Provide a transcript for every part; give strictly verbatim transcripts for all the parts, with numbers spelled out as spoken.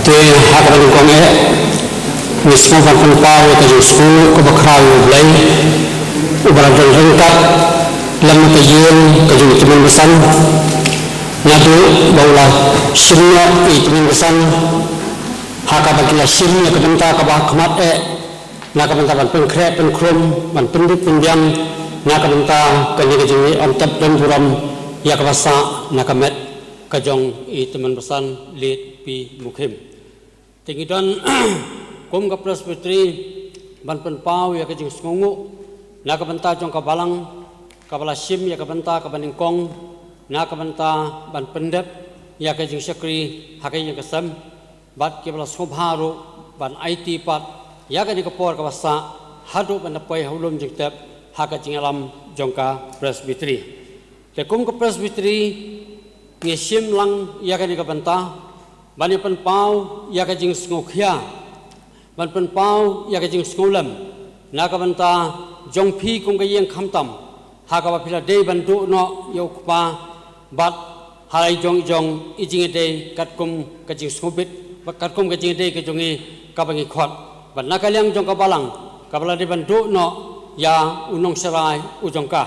Te ha kaba nyngkong eh, ngi sngewbha ban pynpaw ïa ka jingsngewnguh kaba khraw ïa U Blei, uba la don ryngkat lem ka ïing ka jong i tymmen basan. Naduh ba u la shim noh ïa i tymmen basan, ha kaba ki la shim ïa ka bynta kaba khmat eh, na ka bynta ban pynkhreh pynkhrum, ban pynbit pynbiang na ka bynta kane ka jingïoh tep don burom ïa kaba sah na ka met ka jong i tymmen basan Late P. Mukhim. Te ngi don kum ka Presbytery ban pynpaw ïa ka jingsngewnguh na ka bynta jong ka balang kaba la shim ïa ka bynta kaba nyngkong na ka bynta ban pyndep ïa ka jingshakri ha ka ïing ka sem, bad kiba la sngewbha ruh ban aiti pat ïa kane ka por kaba sah haduh ban da poi ha u lum jingtep ha ka jingïalam jong ka Presbytery. Te kum ka Presbytery ngi shim lang ïa kane ka bynta ban ïa pynpaw ïa ka jingsngewkhia, ban pynpaw ïa ka jingsngewlem na ka bynta jong phi kum ka ïing, khamtam ha kaba phi la dei ban duh noh ïa u kpa bad ha la i jong i jong i jingïadei katkum ka jingsngewbit, bad katkum ka jingïadei ka jong i kaba ngi khot, bad na ka liang jong ka balang kaba la dei ban duh noh ïa u nongsharai u jong ka.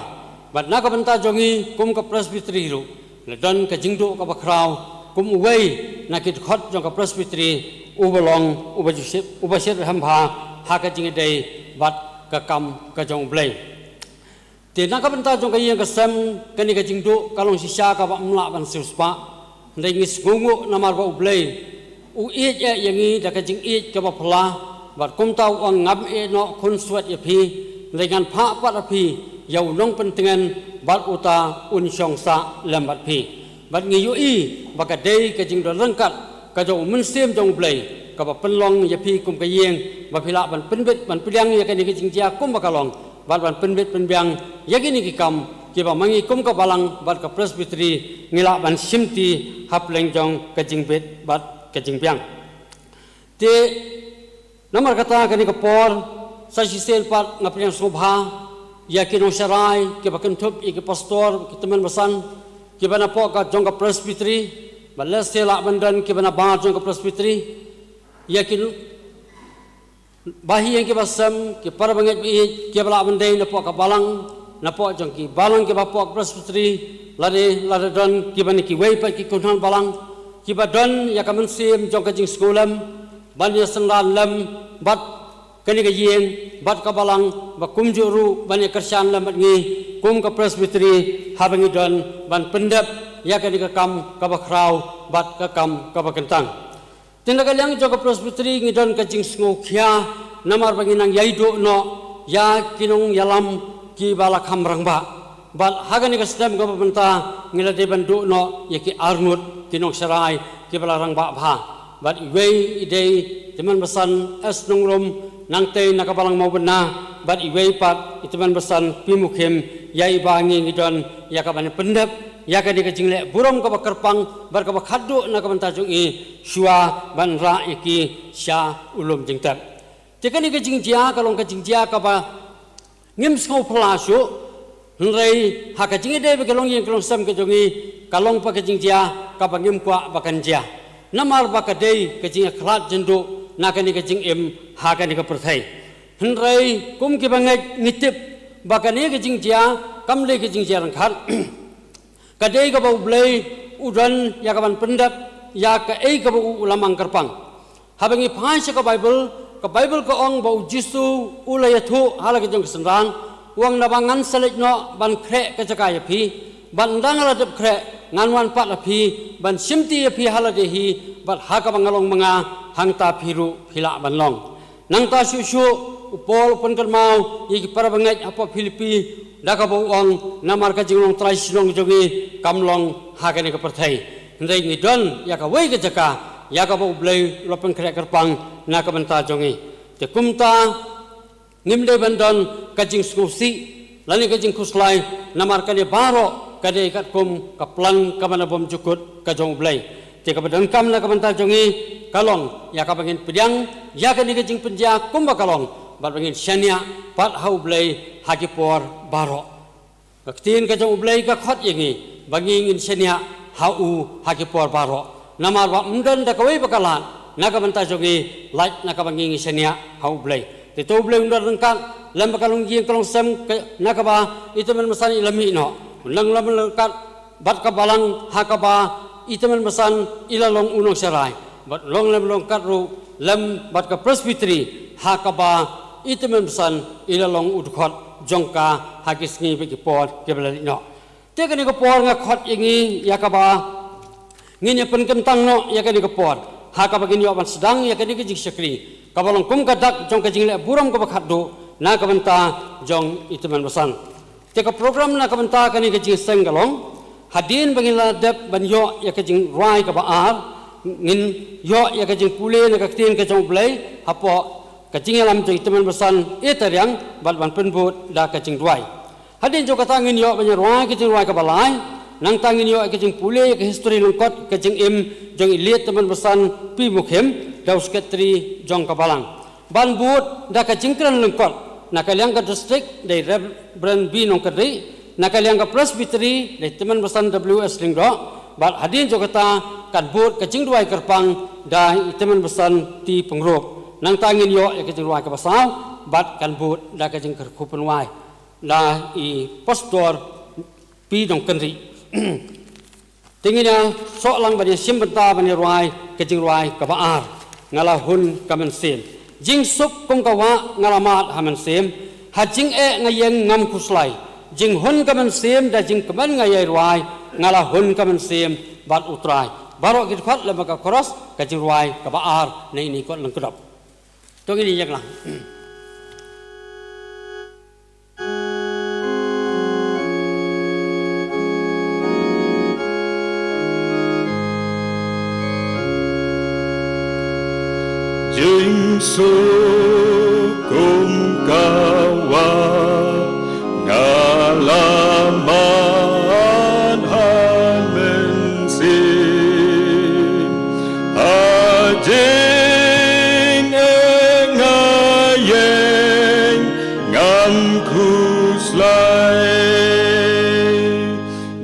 Bad na ka bynta jong i kum ka Presbytery ruh, la don ka jingduh kaba khraw kum uwei na ki dkhot jong ka Presbytery, uba long uba ju shit, uba shit rhem bha ha ka jingïadei bad ka kam ka jong U Blei. Te na ka bynta jong ka ïing ka sem, kane ka jingduh ka long shisha kaba ym lah ban siewspah. Hynrei ngi sngewnguh namar ba U Blei u ïeit eh ïa ngi da ka jingïeit kaba phylla, bad kumta u ong, ngam ïehnoh khun swet ïa phi, hynrei ngan phah pat ha phi ïa u nongpyntngen, bad uta un shong sah lem bad phi. Bad ngi ïohi ba ka dei ka jingdon ryngkat ka jong u Mynsiem jong U Blei kaba pynlong ïa phi kum ka ïing, ba phi lah ban pynbit ban pdiang ïa kane ka jingjia kumba ka long, bad ban pynbit pynbiang ïa kine ki kam kiba ma ngi kum ka balang bad ka Presbytery ngi lah ban shimti ha pleng jong ka jingbit bad ka jingbiang. Te namar kata, kane ka por sa shisien pat nga pdiang sngewbha ïa ki nongsharai kiba kynthup ïa ki pastor, ki tymmen basan kiba napoh ka jong ka Presbytery, bad lehse lah ban don kiba nabar jong ka Presbytery, ïa ki bahaïing kiba sem, ki para bangeit ba ïeit kiba lah ban dei napoh ka balang, napoh jong ki balang kiba hapoh ka Presbytery, lane lada don kiba na kiwei pat ki kynhun balang kiba don ïa ka mynsiem jong ka jingsngewlem ban ïa synran lem bad kane ka ïing bad ka balang, ba kumjuh ruh ban ïa kyrshan lem bad ngi kum ka Presbytery haba ngi don ban pyndep ïa kane ka kam kaba khraw bad ka kam kaba kyntang. Te na ka liang jong ka Presbytery ngi don ka jingsngewkhia namar ba ngi nang ïai duh noh ïa ki nongïalam kiba la kham rangbah. Bad ha kane ka snem kaba mynta ngi la dei ban duh noh ïa ki arngut ki nongsharai kiba la rangbah bha. Bad iwei i dei i tymmen basan S. Nongrum, nangtei na ka balang Mawbynna, bad iwei pat i tymmen basan P. Mukhim, ïa iba ngi ngi don ïa ka ban pyndep ïa kane ka jingleh burom kaba kyrpang bad kaba khatduh na ka bynta jong i, shuwa ban rah ïa ki sha u lum jingtep. Te kane ka jingjia ka long ka jingjia kaba ngim sngewphylla shuh, hynrei ha ka jingïadei bad ki longïing ki longsem ka jong i, ka long pat ka jingjia kaba ngim kwah ba kan jia, namar ba ka dei ka jingïakhlad jynduh na kane ka jingim ha kane ka pyrthei. Hynrei kum kiba ngeit ngi tip ba kane ka jingjia kam dei ka jingjia ryngkat. Ka dei kaba U Blei u don ïa ka ban pyndep ïa kaei kaba u, u la mang kyrpang. Haba ngi phai sha ka Baibl, ka Baibl ka ong ba U Jisu u la ïathuh ha la ka jong ka synran, u ong, naba ngan sa leit noh ban khreh ka jaka ïa phi, bad ynda nga la dep khreh ngan wan pat ha phi ban shimti ïa phi ha lade hi, bad ha kaba nga long ma nga, hangta phi ruh phi lah ban long. Nangta shuh shuh u Paul u pynkynmaw ïa ki para bangeit hapoh Philippi da kaba u ong, namar ka jinglong trai shnong jong ngi kam long ha kane ka pyrthei, hynrei ngi don ïa kawei ka jaka ïa kaba U Blei u la pynkhreh kyrpang na ka bynta jong ngi. Te kumta ngim dei ban don ka jingsngewsih lane ka jingkhuslai, namar kane baroh ka dei katkum ka plan kaba na bymjukut ka jong U Blei. Te kaba donkam na ka bynta jong ngi ka long ïa kaba ngin pdiang ïa kane ka jingpynjia kumba ka long, bad ba ngin shaniah pat ha U Blei ha ki por baroh. Ka ktien ka jong U Blei ka khot ïa ngi ba ngi ngin shaniah ha u ha ki por baroh. Namar ba ym don da kawei ba ka lad, na ka bynta jong ngi, lait na kaba ngi ngi shaniah ha U Blei. Te to U Blei un don ryngkat lem bad ka long ïing ka long sem, na kaba i tymmen basan i la mih noh. Un long lem ryngkat bad ka balang ha kaba i tymmen basan i la long u nongsharai, bad long lem ryngkat ruh lem bad ka presbytery ha kaba i tymmen basan i la long u dkhot jong ka ha ki sngi bad ki por kiba la leit noh. Te kane ka por nga khot ïa ngi ïa kaba ngin ïa pynkyntang noh ïa kane ka por ha kaba ngin ïoh ban sdang ïa kane ka jingshakri kaba long kum ka dak jong ka jingleh burom kaba khatduh na ka bynta jong i tymmen basan. Te ka program na ka bynta kane ka jingseng ka long, hadien ba ngin la dep ban ïoh ïa ka jingrwai kaba ar, ngin ïoh ïa ka jingpule na ka ktien ka jong U Blei hapoh ka jingïalam jong i tymmen basan i tariang bad ban pynbud da ka jingduwai. Hadien jong kata ngin ïoh ban ïa rwai ka jingrwai kaba lai, nangta ngin ïoh ïa ka jingpule ïa ka history lyngkot ka jingim jong i liet tymmen basan Pi Mukhim da u secretary jong ka balang. Ban bud da ka jingkren lyngkot na ka liang ka district da i Reverend B Nongkynrih, na ka liang ka presbytery da i tymmen basan W S Lyngdoh, bad hadien jong kata kan bud ka jingduwai kyrpang da i tymmen basan T Pyngrope. Nangta ngin ïoh ïa ka jingrwai kaba saw bad kan bud da ka jingkyrkhu pynwai da i pastor Pi Nongkynrih. Te ngin ïa soh lang ban ïa shim bynta ban ïa rwai ka jingrwai kaba ar. Nga la hun ka mynsiem. Jingsuk kum ka wah nga la mad ha mynsiem. Ha jingeh nga ïeng ngam khuslai. Jinghun ka mynsiem da jingkmen nga ïai rwai. Nga la hun ka mynsiem bad U Trai. Baroh ki dkhot lem bad ka chorus ka jingrwai kaba ar na ine i kot Lyngkdop. To ngin ïeng lang. Jingsuk kum ka wah nga la mad ha mynsiem. Ha jingeh nga ïeng ngam khuslai.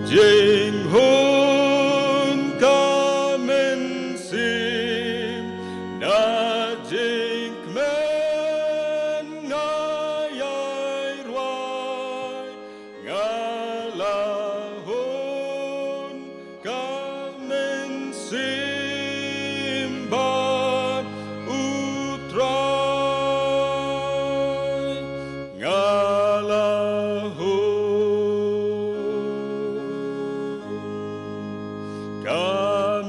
Jinghun ka mynsiem na jingkmen nga ïai rwai. Nga la hun ka mynsiem bad U Trai. Nga la hun ka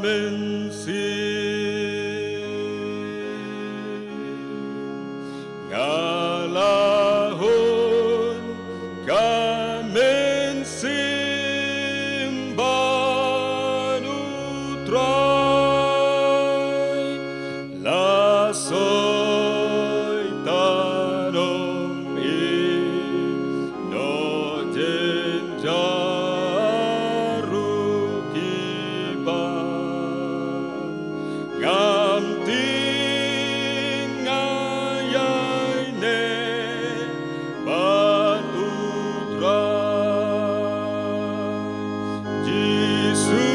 mynsiem. Nga la hun ka mynsiem bad U Trai. La soi ta nong i noh jynjar ruh kiba ngam tieng nga ïai neh bad U Trai. Jisu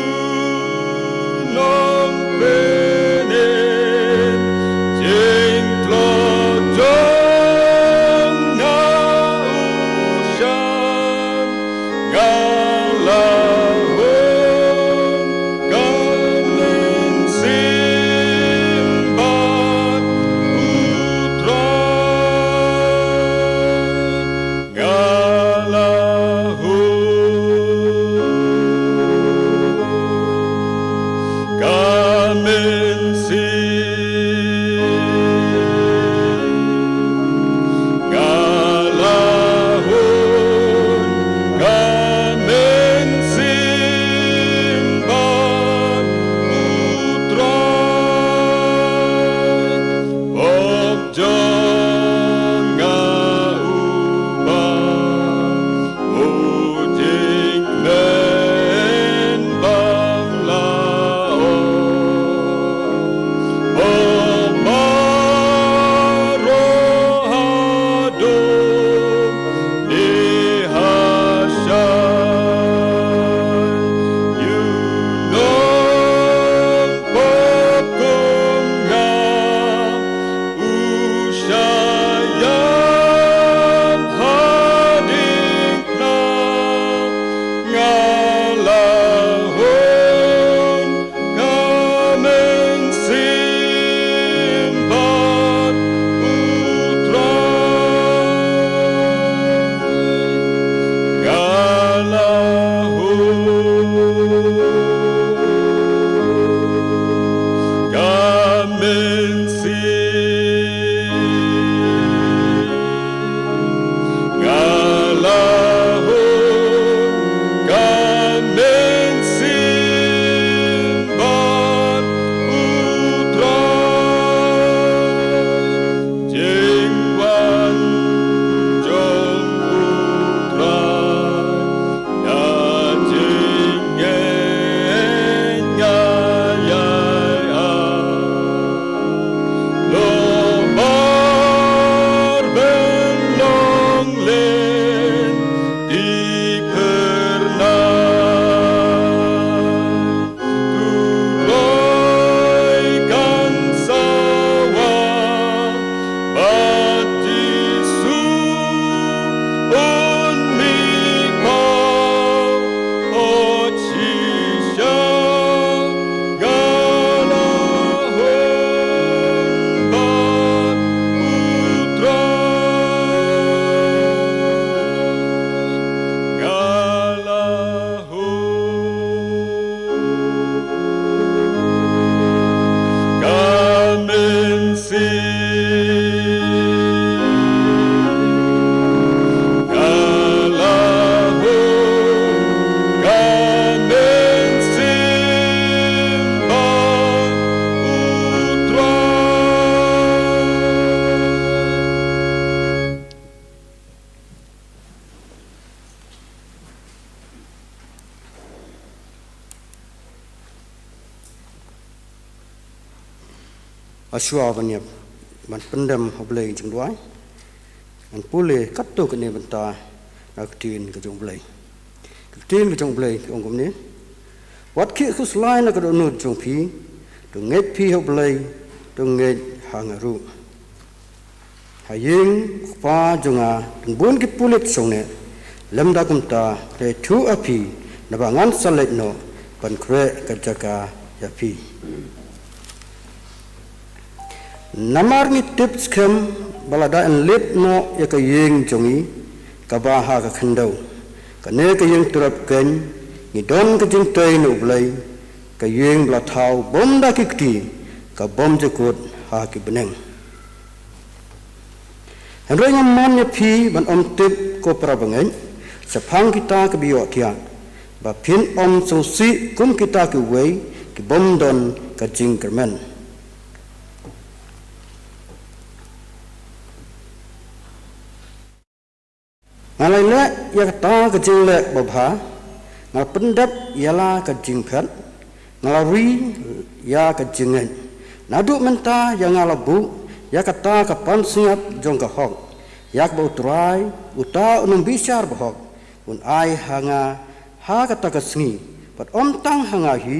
Nongpynim, jing Mynsiem. Ka la hok ka mynsiem ba U Trai. Hashwa ban ïap ban pyndem ha U Blei jingduwai, ngan pule katto katne bynta na ka ktien ka jong U Blei. Ka ktien ka jong U Blei ka ong kumne: Wat khie khuslai na ka dohnud jong phi, to ngeit phi ha U Blei, to ngeit ha nga ruh. Ha ïing U Kpa jong nga don bun ki pulit shongneh, lymda kumta, khreh thuh ha phi, naba ngan sa leit noh ban khreh ka jaka ïa phi. Namar ngi tip skhem ba lada yn leit noh ïa ka ïing jong ngi kaba ha ka khyndew, kane ka ïing turap keiñ, ngi don ka jingtei na U Blei, ka ïing ba la thaw bym da ki kti, ka bymjukut ha ki bneng. Hynrei nga mon ïa phi ban ym tip, ko para bangeit, shaphang kita kiba ïohthiah, ba phin ym sngewsih kum kita kiwei ki bym don ka jingkyrmen. Nga la leh ïa kata ka jingleh babha, nga la pyndep ïa la ka jingphet, nga la ri ïa ka jingngeit. Naduh mynta ïa nga la buh ïa kata ka pansngiat jong ka hok, ïa kaba U Trai, uta u nongbishar bahok, un ai ha nga ha kata ka sngi, bad ym tang ha nga hi,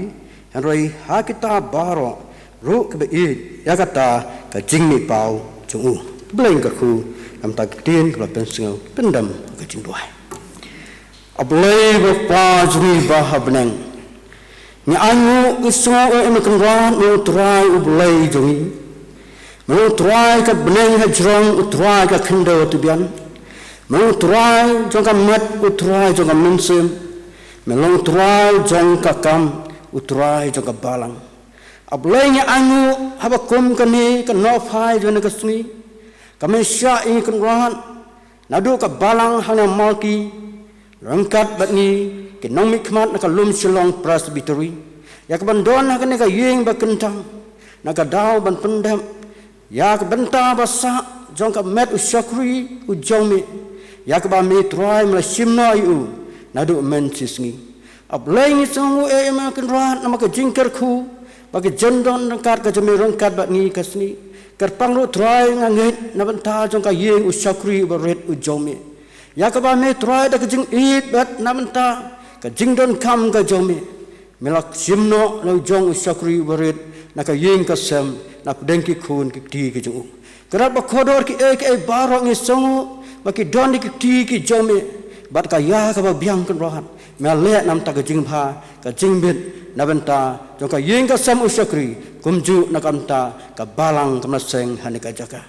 hynrei ha kita baroh ruh kiba ïeit ïa kata ka jingmihpaw jong u. Blei kyrkhu, namar ka ktien kaba la pynsngew, pyndem ka jingduwai. A Blei ba Kpa jong ngi ba ha bneng, ngi ainguh, ngi sngew, eh, eh, me Kynrad, me U Trai U Blei jong ngi. Me long U Trai ka bneng ha jrong, U Trai ka khyndew ha tbian. Me long U Trai jong ka met, U Trai jong ka mynsiem. Me long U Trai jong ka kam, U Trai jong ka balang. A Blei, ngi ainguh haba kum kane ka nohphai jong kane ka sngi, ka me shah ïa ngi Kynrad, naduh ka balang hangne Malki, ryngkat bad ngi ki nongmihkhmat na ka Lum Shillong Presbytery, ïa kaban don ha kane ka ïing ba kyntang, na ka daw ban pyndep ïa ka bynta ba sah jong ka met u shakri u jong me, ïa kaba me Trai me la shim noh ïa u naduh mynshisngi. A Blei, ngi sngewnguh, eh, eh, me Kynrad, namar ka jingkyrkhu ba ka jingdon ryngkat ka jong me ryngkat bad ngi ka sngi. Kyrpang ruh Trai, nga ngeit na bynta jong ka ïing u shakri uba rit u jong me, ïa kaba me Trai da ka jingïeit bad na bynta ka jingdonkam ka jong me, me la shim noh la u jong u shakri uba rit na ka ïing ka sem, na pdeng ki khun ki kti ki jong u. Kynrad ba kordor, kiei kiei baroh ngi sngewnguh ba ki don ki kti ki jong me, bad ka ïa kaba biang Kynrad me la leh na bynta ka jingbha ka jingbit na bynta jong ka ïing ka sem u shakri, kumjuh na ka bynta ka balang ka me la seng ha kane ka jaka.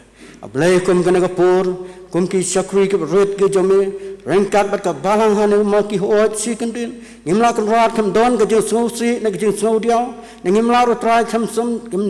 A Blei, kum kane ka por, kum ki shakri kiba rit ki jong me, ryngkat bad ka balang hangne Malki Hooid Shi Kyndin, ngim lah Kynrad khlem don ka jingsngewsih ne ka jingsngewdiaw, ne ngim lah ruh Trai khlem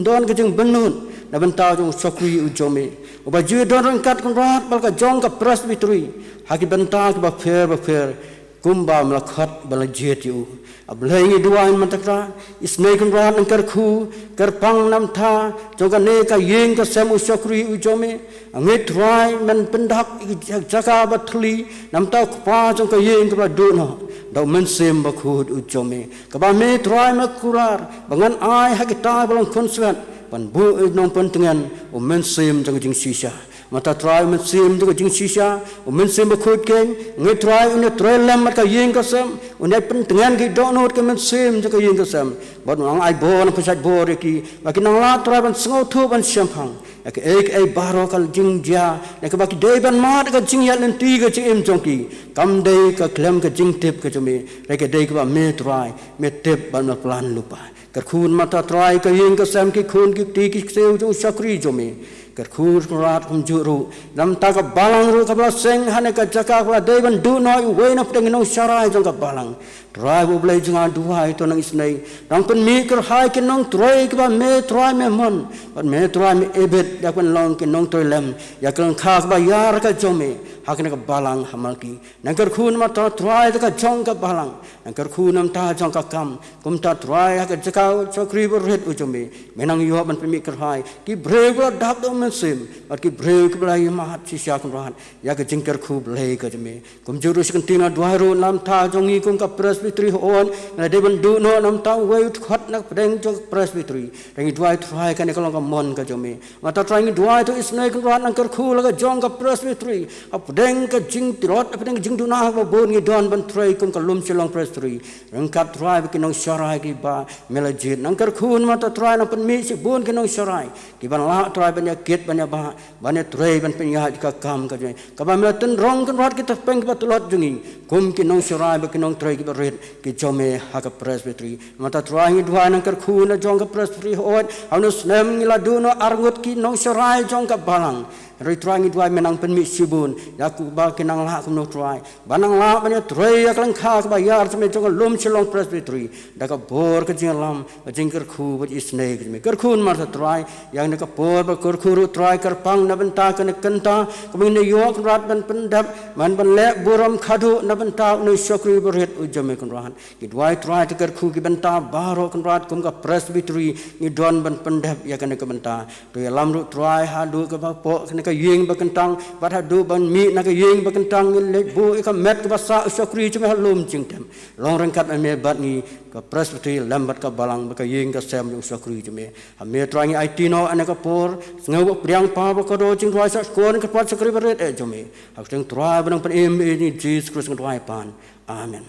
don ka jingbynnud na bynta jong u shakri u jong me, uba ju don ryngkat Kynrad bad la ka jong ka Presbytery ha ki bynta kiba pher ba pher, kumba me la khot ba la jied ïa u. A Blei, ngi duwai mynta Trai, isynei Kynrad, nang kyrkhu, kyrpang na bynta jong kane ka ïing ka sem u shakri u jong me. Nga ngeit Trai men pyndak ïa ka jaka ba thylli na bynta u kpa jong ka ïing kaba la duh noh da u Mynsiem Bakhuid u jong me, kaba me Trai me la kular ba ngan ai ha kita ba long khunswet ban buh ïa u nongpyntngen, u mynsiem jong ka jingshisha. Mynta Trai, u mynsiem jong ka jingshisha, u Mynsiem Bakhuid keiñ, nga ngeit Trai un ïatrei lem bad ka ïing ka sem, un ïai pyntngen ki dohnud ka mynsiem jong ka ïing ka sem, bad un nang ai bor nang pynshait bor ïa ki, ba kin nang lah Trai ban sngewthuh ban shemphang ïa kaei kaei baroh ka jingjia, ne kaba ki dei ban mad ha ka jingïaid lynti ka jingim jong ki, kam dei ka khlem ka jingtip ka jong me, hynrei ka dei kaba me Trai me tip bad me la plan lypa. Kyrkhu mynta Trai ka ïing ka sem, ki khun ki kti ki ksiew jong u shakri jong me. Kyrkhu Kynrad kumjuh ruh na bynta ka balang ruh kaba la seng ha kane ka jaka kaba la dei ban duh noh iwei na pdeng ki nongsharai jong ka balang. Trai U Blei jong nga, duwai to nang isynei, nang pynmih kyrhai ki nongtrei kiba me Trai me mon, bad me Trai me ibit ïa ka ban long ki nongtrei lem ïa ka lyngkha kaba ïar ka jong me ha kane ka balang ha Malki. Nang kyrkhu na bynta Trai da ka jong ka balang, nang kyrkhu na bynta jong ka kam, kumta Trai ha ka jaka u shakri barit u jong me, me nang ïoh ban pynmih kyrhai ki briew ba la dap da u Mynsiem bad ki briew kiba la ïamad shisha Kynrad ïa ka jingkyrkhu Blei ka jong me. Kumjuh ruh sha ka ktien nga duwai ruh na bynta jong ngi kum ka Presbytery Hynñiewtrep, nga la dei ban duh noh na bynta uwei u dkhot na ka pdeng jong ka Presbytery. Te ngi duwai Trai kane ka long ka mon ka jong me. Nangta Trai ngi duwai to isynei Kynrad nang kyrkhu la ka jong ka Presbytery, hapdeng ka jingtlot, hapdeng ka jingduna kaba bun ngi don ban trei kum ka Lumshillong Presbytery. Ryngkat Trai bad ki nongsharai kiba me la jied, nang kyrkhu na bynta Trai nang pynmih shibun ki nongsharai kiban lah Trai ban ïakit ban ïabah ban ïatrei ban pynïaid ka kam ka jong me, kaba me la tynrong Kynrad ki tyrpeng kiba tlot jong ngi kum ki nongsharai bad ki nongtrei kiba rit ki jong me ha ka Presbytery. Nangta Trai ngi duwai nang kyrkhu na jong ka Presbytery Hynñiewtrep, ha une u snem ngi la duh noh arngut ki nongsharai jong ka balang. Hynrei Trai ngi duwai me nang pynmih shibun ïa kiba kin nang lah kumno Trai ban nang lah ban ïatrei ïa ka lyngkha kaba ïar jong me jong ka Lumshillong Presbytery da ka bor ka jingïalam, ka jingkyrkhu bad isynei ka jong me. Kyrkhu namar Trai ïa kane ka por, bad kyrkhu ruh Trai kyrpang na bynta kane ka bynta kaba ngin ïoh Kynrad ban pyndep, ban ban leh burom khadduh na bynta une u shakri barit u jong me Kynrad. Ngi duwai Trai to kyrkhu ki bynta baroh Kynrad kum ka Presbytery ngi don ban pyndep ïa kane ka bynta. To ïalam ruh Trai haduh kaba hapoh kane ka ïing bakyntang bad haduh ban mih na ka ïing bakyntang, ngin leit buh ïa ka met kaba sah u shakri jong me ha lum jingtep. Long ryngkat ma me bad ngi, ka Presbytery lem bad ka balang bad ka ïing ka sem jong u shakri jong me. Ha me Trai ngi aiti noh ïa kane ka por, sngewbha pdiang, Kpa, ba ka don jingduwai, sa sngewbha kyrpad shakri barit eh jong me. Ha ka kyrteng Trai ba nang pynim, ïa ngi Jisu Khrist ngi duwai pan. Amen.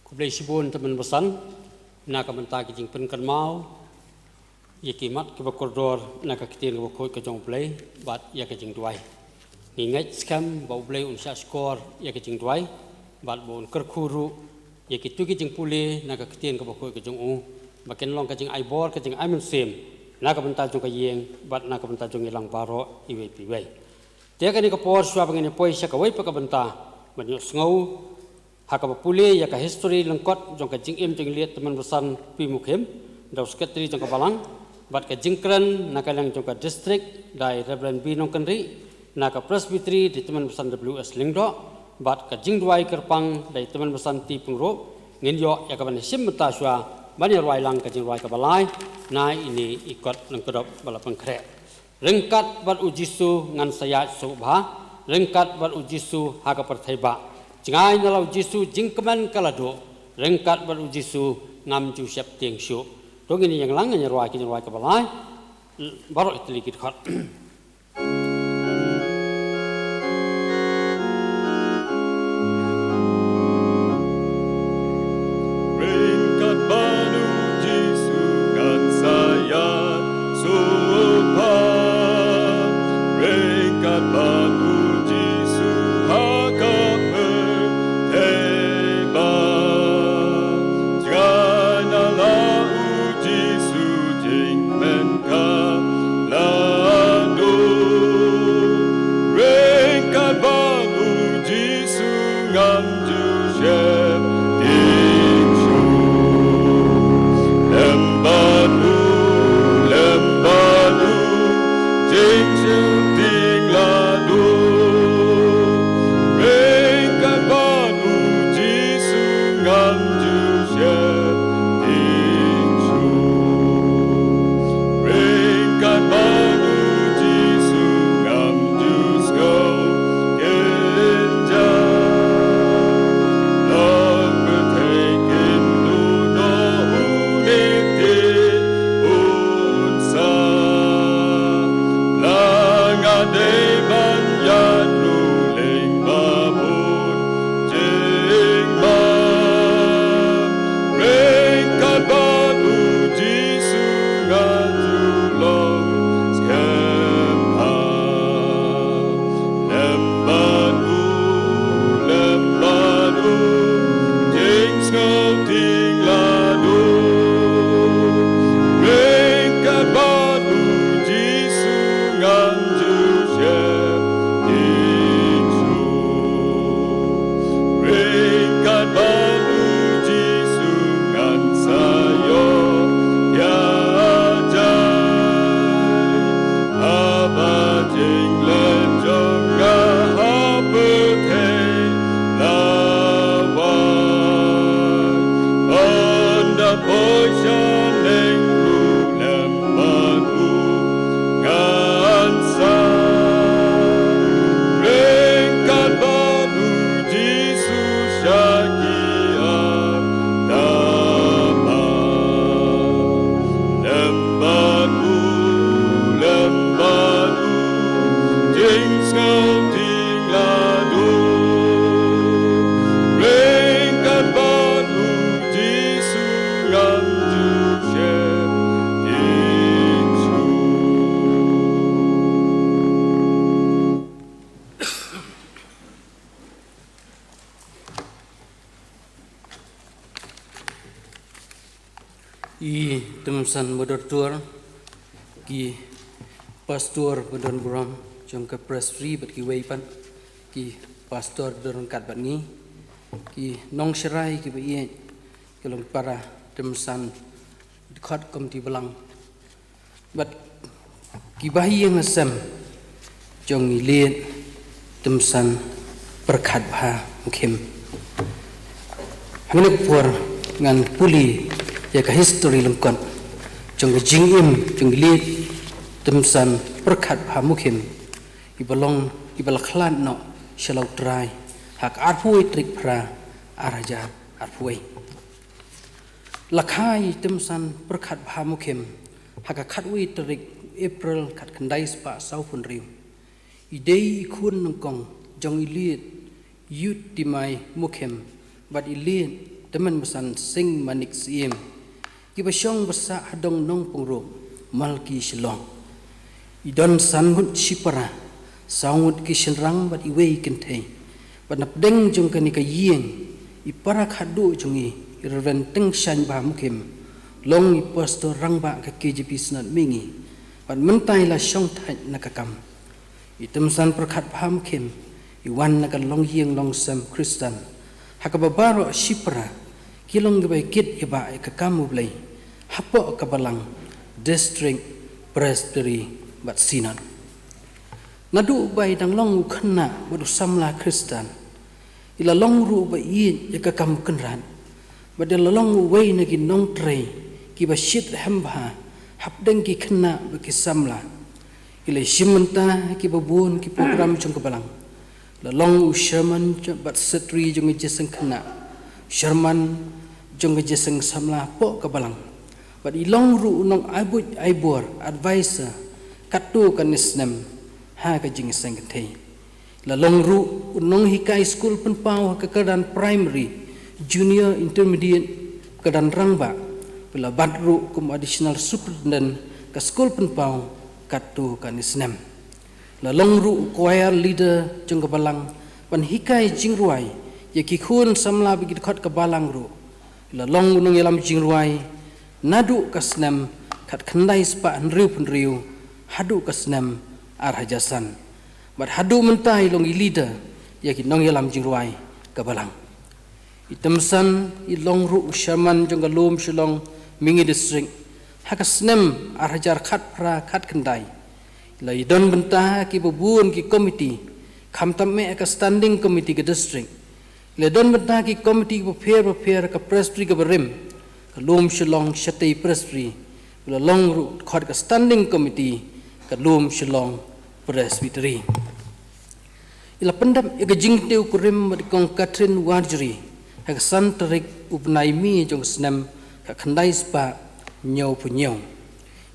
Khublei shibun tymmen basan na ka bynta ki jingpynkynmaw ïa ki mat kiba kordor na ka ktien kaba khuid ka jong U Blei bad ïa ka jingduwai. Ngi ngeit skhem ba U Blei un shahshkor ïa ka jingduwai bad ba un kyrkhu ruh ïa kito ki jingpule na ka ktien kaba khuid ka jong u, ba kin long ka jingai bor, ka jingai mynsiem na ka bynta jong ka ïing bad na ka bynta jong ngi lang baroh iwei pa iwei. Te kane ka por shuwa ba ngin ïa poi sha kawei pat ka bynta ban ïohsngew ha kaba pule ïa ka history lyngkot jong ka jingim jong i Liet Tymmen Basan P. Mukhim, da u Secretary jong ka Balang, bad ka jingkren na ka liang jong ka District da i Reverend B. Nongkynrih, na ka Presbytery da i Tymmen Basan W. S. Lyngdoh, bad ka jingduwai kyrpang da i Tymmen Basan T. Pyngrope, ngin ïoh ïa kaban shim bynta shuwa ban ïa rwai lang ka jingrwai kaba lai na ine i kot lyngkdop ba la pynkhreh. Ryngkat bad U Jisu ngan sa ïaid suk bha, ryngkat bad U Jisu ha ka pyrthei bah. Jngai na la U Jisu jingkmen ka la duh, ryngkat bad U Jisu ngam ju sheptieng shuh. To ngin ïeng lang, ngin ïa rwai ka jingrwai kaba lai. Baroh ki tylli ki dkhot. Ryngkat bad U Jisu ngan sa ïaid suk bha. Ryngkat bad U Jisu ha ka pyrthei bah. Jngai na la U Jisu jingkmen ka la Ki tymmen basan moderator, ki pastor ba don burom jong ka presbytery bad kiwei pat ki pastor ba don ryngkat bad ngi, ki nongsharai kiba ïeit, ki long para tymmen basan dkhot komiti balang, bad ki bahaïing hasem jong i Liet Tymmen Basan Pyrkhat Bha Mukhim. Hangne por ngan pule ïa ka history lyngkot jong ka jingim jong i Liet Tymmen Basan Pyrkhat Bha Mukhim, iba long, iba la khlad noh sha la U Trai ha ka arphew wei tarik Phra ar hajar arphew wei. La kha i Tymmen Basan Pyrkhat Bha Mukhim ha ka khatwei tarik April khatkhyndai spah sawphew hynriew. I dei i khun nyngkong jong i Liet Ïutdimai Mukhim bad i Liet Tymmen Basan Sing Manik Syiem, kiba shong ba sah ha dong Nongpyngrope, Malki Shillong. I don san ngut shipara, saw ngut ki shynrang bad iwei i kynthei. Bad na pdeng jong kane ka ïing, i para khadduh jong i, i Reverend Tyngshaiñ Bha Mukhim, long i pastor rangbah ka K J P Synod Mihngi. Bad mynta i la shong thait na ka kam. I Tymmen Basan Pyrkhat Bha Mukhim i wan na ka longïing longsem Khristan, ha kaba baroh shipara ki long kiba kit ïa ba ïa ka kam U Blei hapoh ka balang, district, presbytery bad synod. Naduh ba i dang long u khynnah bad u samla Khristan, i la long ruh ba ïeit ïa ka kam u Kynrad, bad i la long uwei na ki nongtrei kiba shit rhem bha hapdeng ki khynnah bad ki samla. I la shim bynta ha kiba bun ki program jong ka balang. La long u chairman bad secretary jong ka jingïaseng khynnah, chairman jong ka jingïaseng samla hapoh ka balang, bad i long ruh u nongai buit ai bor, advisor, katto katne snem ha ka jingïaseng kynthei. La long ruh u nonghikai skul pynpaw ha ka kyrdan primary, junior, intermediate, kyrdan rangbah. La bat ruh kum additional superintendent ka skul pynpaw katto katne snem. La long ruh u choir leader jong ka balang, ban hikai jingrwai ïa ki khun samla bad ki dkhot ka balang ruh. La long u nongïalam jingrwai naduh ka snem khatkhyndai spah hynriewphew hynriew haduh ka snem ar hajar san. Bad haduh mynta i long i leader ïa ki nongïalam jingrwai ka balang. I Tymmen Basan i long ruh u chairman jong ka Lum Shillong Mihngi District ha ka snem ar hajar khatphra khatkhyndai. I la ïadon bynta ha kiba bun ki komiti, khamtam eh ha ka standing committee ka district. I la don bynta ha ki komiti kiba pher bapher ha ka presbytery kaba rim, ka Lum Shillong Shatei Presbytery. I la long ruh dkhot ka standing committee ka Lum Shillong Presbytery. I la pyndep ïa ka jingtiew kurim bad i Kong Catherine Warjri ha ka san tarik u bnai May jong ka snem khatkhyndai spah hynñiewphew hynñiew.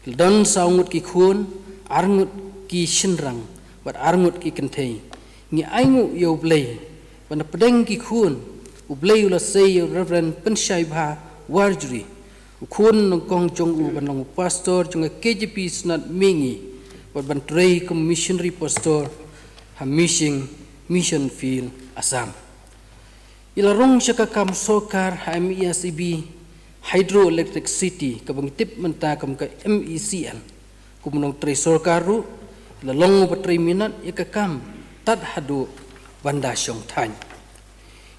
I la don saw ngut ki khun, ar ngut ki shynrang bad ar ngut ki kynthei. Ngi ainguh ïa U Blei ba na pdeng ki khun, U Blei u la sei ïa u Reverend Pynshai Bha Warjri, u khun nyngkong jong u, ban long u pastor jong ka K J P Synod Mihngi, bad ban trei kum missionary pastor ha Mishing Mission Field, Assam. I la rung sha ka kam sorkar ha M E S E B Hydroelectric City, kaba ngi tip mynta kum ka M E C L. Kum u nongtrei sorkar ruh, i la long uba trei minot ïa ka kam tad haduh ban da shong thaiñ.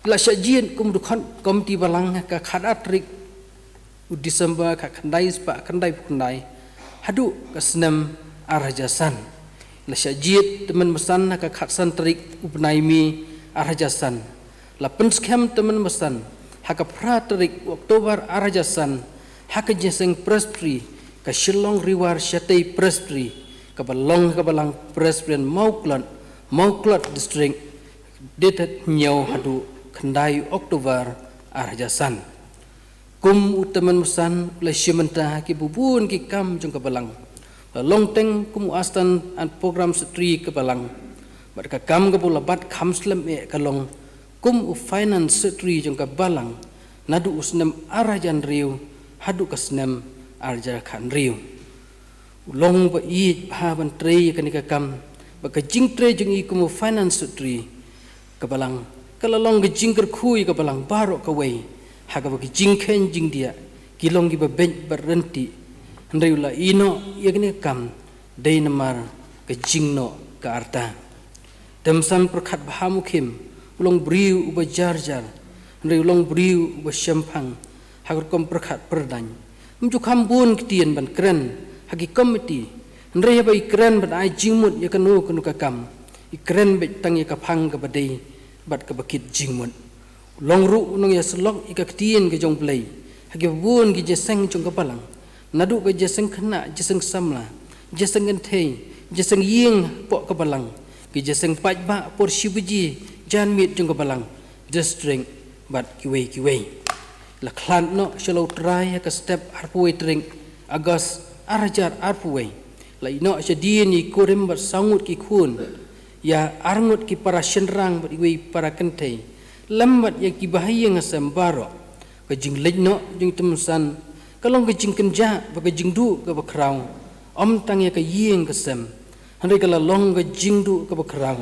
I la shah jied kum u dkhot komiti balang ha ka khatar tarik u December khatkhyndai spah khyndaiphew khyndai haduh ka snem ar hajar san. I la shah jied tymmen basan ha ka khatsan tarik u bnai May ar hajar san. La pynskhem tymmen basan ha ka phra tarik u October ar hajar san ha ka jingïaseng presbytery ka Shillong Rewar Shatei Presbytery, kaba long ha ka balang Presbyterian Mawklod, Mawklod District, date hynñiew haduh khyndai October ar hajar san. Kum u tymmen basan u la shim bynta ha kiba bun ki kam jong ka balang. La long teng kum u assistant and program secretary ka balang. Bad ka kam kaba u la bat kham slem eh ka long kum u finance secretary jong ka balang naduh u snem ar hajar hynriew haduh ka snem ar hajar khathynriew. U long uba ïeit bha ban trei ïa kane ka kam, bad ka jingtrei jong i kum u finance secretary ka balang ka la long ka jingkyrkhu ïa ka balang baroh kawei, ha kaba ki jingkheiñ jingdiah, ki long kiba beit bad ryntih, hynrei u la ïehnoh ïa kane ka kam dei namar ka jingnoh ka arta. Tymmen san pyrkhat bha Mukhim u long briew uba jar jar, hynrei u long briew uba shemphang ha ka rukom pyrkhat pyrdaiñ. Ym ju kham bun ktien ban kren ha ki komiti, hynrei haba i kren ban ai jingmut ïa kano kano ka kam, i kren beit tang ïa ka phang kaba dei bad kaba kit jingmut. U long ruh u nongïasyllok ïa ka ktien ka jong U Blei ha kiba bun ki jingïaseng jong ka balang, naduh ka jingïaseng khynnah, jingïaseng samla, jingïaseng kynthei, jingïaseng ïing hapoh ka balang, ki jingïaseng paidbah por shi baje janmiet jong ka balang, district bad kiwei kiwei. La khlad noh sha la U Trai ha ka step arphew wei tarik August ar hajar arphew wei. La ïehnoh shadien ïa i kurim bad saw ngut ki khun, ïa ar ngut ki para shynrang bad iwei i para kynthei, lem bad ïa kiba ha ïing ha sem baroh. Ka jingleit noh jong i Tymmen san ka long ka jingkynjah bad ka jingduh kaba khraw, ym tang ïa ka ïing ka sem, hynrei ka la long ka jingduh kaba khraw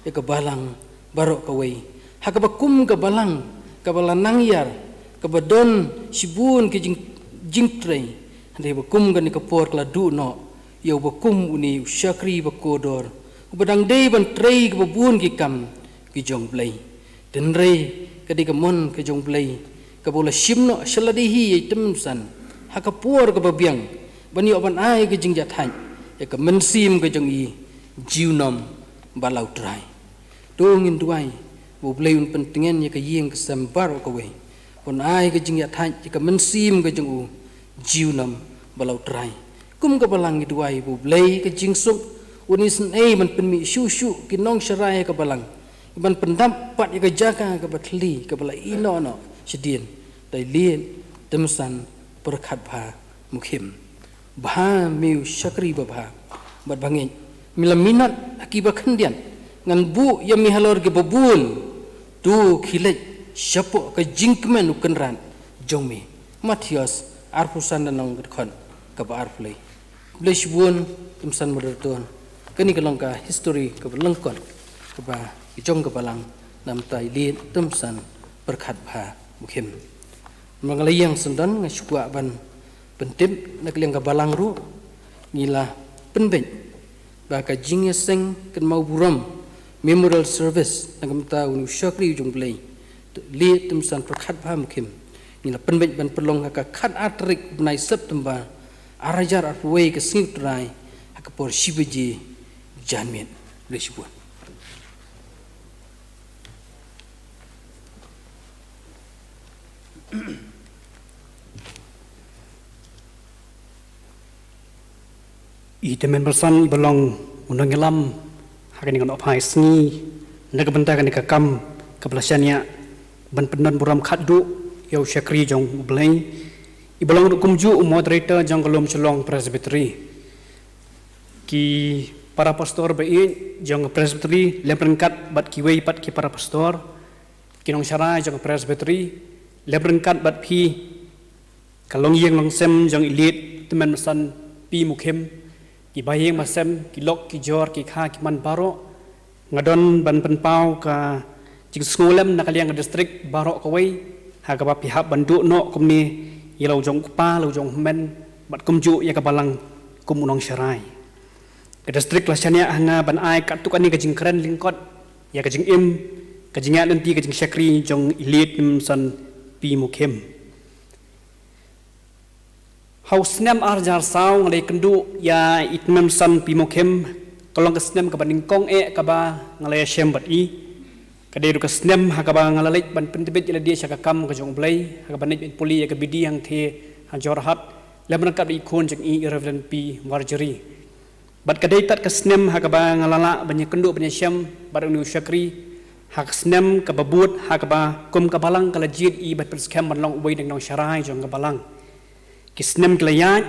ïa ka balang baroh kawei, ha kaba kum ka balang kaba la nang ïar, kaba don shibun ki jing, jingtrei, hynrei ba kum kane ka por ka la duh noh ïa uba kum une u shakri ba kordor, uba dang dei ban trei kaba bun ki kam ki jong U Blei. Hynrei ka dei ka mon ka jong U Blei kaba u la shim noh sha lade hi ïa i Tymmen san ha ka por kaba biang, ban ïoh ban ai ka jingïathait ïa ka mynsiem ka jong i, junom bad la U Trai. To ngin duwai ba U Blei un pyntngen ïa ka ïing ka sem baroh kawei, un ai ka jingïathait ïa ka mynsiem ka jong u, junom bad la U Trai. Kum ka balang ngi duwai ba U Blei ka jingsuk un isynei ban pynmih shuh shuh ki nongsharai ha ka balang, ban pyndap pat ïa ka jaka kaba thylli kaba la ïehnoh noh shadien da i Liet Tymmen san pyrkhat bha Mukhim. Bha me u shakri babha bad bangeit, me la minot ha kiba khyndiat, ngan buh ïa me halor kiba bun. To khie leit shapoh ka jingkmen u Kynrad jong me. Mathaios arphew san, lynnong ka dkhot kaba arphew lai. Khublei shibun, Tymmen san moderator. Kane ka long ka history kaba lyngkot kaba ki jong ka balang na ka bynta i Liet Tymmen san pyrkhat bha Mukhim. Namar nga la ïeng syndon, nga shu kwah ban pyntip na ka liang ka balang ruh, ngi la pynbeit ba ka jingïaseng kynmaw burom, memorial service, na ka bynta une u shakri jong U Blei, Liet Tymmen san pyrkhat bha Mukhim, ngi la pynbeit ban pynlong ha ka khatar tarik bnai September ar hajar arphew wei, ka sngi U Trai, ha ka por shi baje janmiet. Khublei shibun. I Tymmen Basan iba long u nongïalam ha kane ka nohphai sngi na ka bynta kane ka kam kaba la shaniah ban pyndon burom khatduh ïa u shakri jong U Blei, iba long ruh kumjuh u moderator jong ka Lumshillong Presbytery. Ki para pastor ba ïeit jong ka Presbytery lem ryngkat bad kiwei pat ki para pastor, ki nongsharai jong ka Presbytery lem ryngkat bad phi, ka longïing longsem jong i Liet Tymmen Basan P Mukhim, ki baïing basem, ki lok ki jor, ki kha ki man baroh, nga don ban pynpaw ka jingsngew lem na ka liang ka district baroh kawei, ha kaba phi hap ban duh noh kumne ïa la u jong u kpa, la u jong u hynmen, bad kumjuh ïa ka balang kum u nongsharai. Ka district la shaniah ha nga ban ai katto katne ka jingkren lyngkot ïa ka jingim, ka jingïaid lynti, ka jingshakri jong i Liet Tymmen Basan P Mukhim. Ha u snem ar hajar saw nga la ïakynduh ïa i Tymmen Basan P Mukhim, ka long ka snem kaba nyngkong eh kaba nga la ïashem bad i. Ka dei ruh ka snem ha kaba nga la leit ban pyntbit ïa lade sha ka kam ka jong U Blei, ha kaba leit ban pule ïa ka B D hangtei ha Jorhat, lem ryngkat bad i khun jong i, i Reverend P Marjorie. Bad ka dei tad ka snem ha kaba nga la lah ban ïakynduh ban ïashem bad une u shakri, ha ka snem kaba bud, ha kaba kum ka balang ka la jied ïa i ban pynskhem ban long uwei na ki nongsharai jong ka balang. Ki snem ki la ïaid,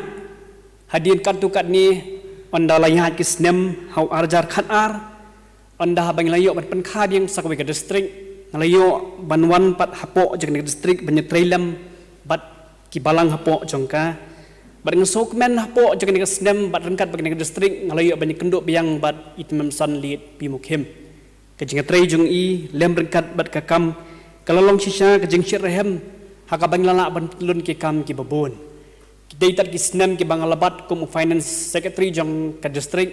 hadien katto katne, ynda la ïaid ki snem, ha u ar hajar khatar, ynda haba ngi la ïoh ban pynkha biang sa kawei ka district, nga la ïoh ban wan pat hapoh jong kane ka district ban ïatrei lem bad ki balang hapoh jong ka. Bad nga sngewkmen hapoh jong kane ka snem bad ryngkat bad kane ka district nga la ïoh ban ïakynduh biang bad i Tymmen Basan Liet P Mukhim. Ka jingïatrei jong i lem ryngkat bad ka kam ka la long shisha ka jingshit rhem ha kaba ngi la lah ban pynlong ki kam kiba bun. Ki dei tad ki snem kiba nga la bat kum u Finance Secretary jong ka district,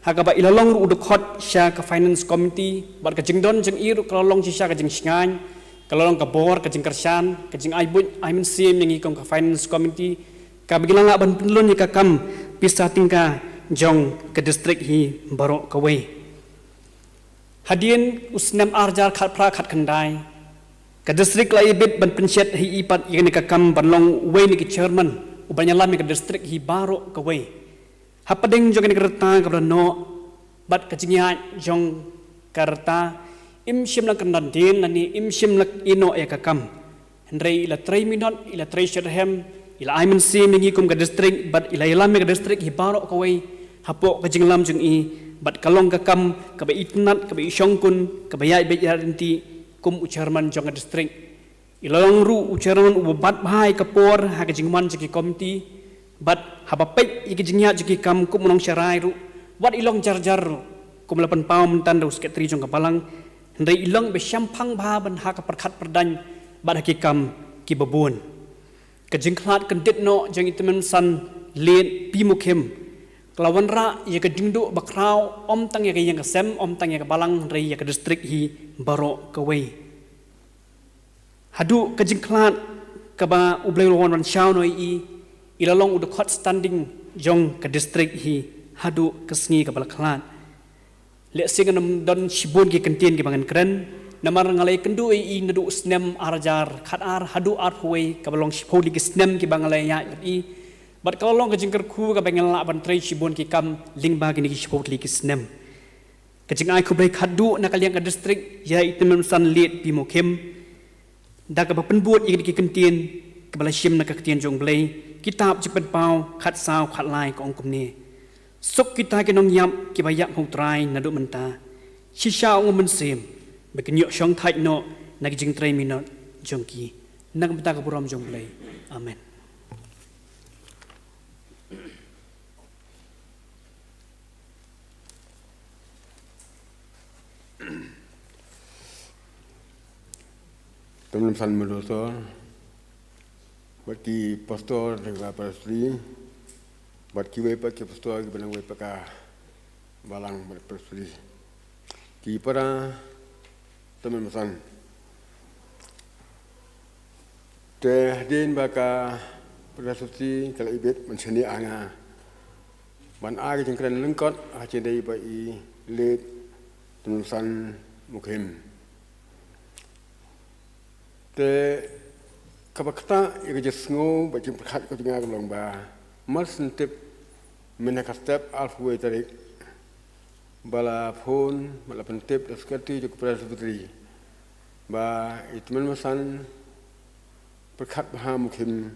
ha kaba i la long ruh u dkhot sha ka Finance Committee, bad ka jingdon jong i ruh ka la long shisha ka jingshngaiñ, ka la long ka bor, ka jingkyrshan, ka jingai buit ai mynsiem ïa ngi kum ka Finance Committee, kaba ngi la lah ban pynlong ïa ka kam pisa tyngka jong ka district hi baroh kawei. Hadien u snem ar hajar khatphra khatkhyndai, ka district la ïa bit ban pynshet ha i pat ïa kane ka kam ban long uwei na ki chairman uban ïalam ïa ka district hi baroh kawei. Hapdeng jong kane ka rta kaba la noh bad ka jingïaid jong ka rta, im shym la kyndan dien lane im shym la ïehnoh ïa ka kam. Hynrei i la trei minot, i la trei shitrhem, i la ai mynsiem ïa ngi kum ka district, bad i la ïalam ïa ka district hi baroh kawei hapoh ka jingïalam jong i, bad ka long ka kam kaba itynnad, kaba ishongkun, kaba ïaid beit ïaid ryntih kum u chairman jong ka district. I la long ruh u chairman uba bat bha ïa ka por ha ka jingwan jong ki komiti, bad haba peit ïa ka jingïaid jong ki kam kum u nongsharai ruh, wat i long jar jar ruh, kum la pynpaw mynta da u sekretari jong ka balang, hynrei i long ba shemphang bha ban ha ka pyrkhat pyrdaiñ bad ha ki kam kiba bun. Ka jingkhlad kyndit noh jong i tymmen basan Late P. Mukhim ka la wanrah ïa ka jingduh bakhraw, ym tang ïa ka ïing ka sem, ym tang ïa ka balang, hynrei ïa ka district hi baroh kawei. Haduh ka jingkhlad kaba U Blei u la wan ban shaw noh ïa i, i la long u dkhot standing jong ka district hi haduh ka sngi kaba la khlad. Lehse ngan ym don shibun ki kyntien kiba ngan kren, namar nga la ïakynduh ïa i naduh u snem ar hajar khatar haduh arphew wei, kaba long shiphew tylli ki snem kiba nga la ïaid bad i. Bad ka la long ka jingkyrkhu kaba nga la lah ban trei shibun ki kam lyngba kine ki shiphew tylli ki snem. Ka jingai khublei khatduh na ka liang ka district ïa i tymmen basan Late P. Mukhim, da kaba pynbud ïa ki kyntien kaba la shim na ka ktien jong U Blei, kitab Jingpynpaw khatsaw khatlai ka ong kumne: Suk kita ki nongïap kiba ïap ha U Trai naduh mynta. Shisha ong u Mynsiem ba kin ïoh shongthait noh na ki jingtrei minot jong ki. Na ka bynta ka burom jong U Blei. Amen. Tymmen basan moderator, bad ki pastor jong ka presbytery, bad kiwei pat ki pastor kiba nang wei pat ka balang bad presbytery, ki para tymmen basan. Te hadien ba ka presbytery ka la ibit ban shaniah ha nga ban ai ka jingkren lyngkot ha ka jingïadei bad i Late tymmen basan Mukhim. Te kaba ktah ïa ka jingsngew bad jingpyrkhat ka jong nga ka long ba mar shen tip mynne ka step arphew wei tarik ba la phone, ba la pyntip da u sekretari jong ka presbytery ba i tymmen basan Pyrkhat Bha Mukhim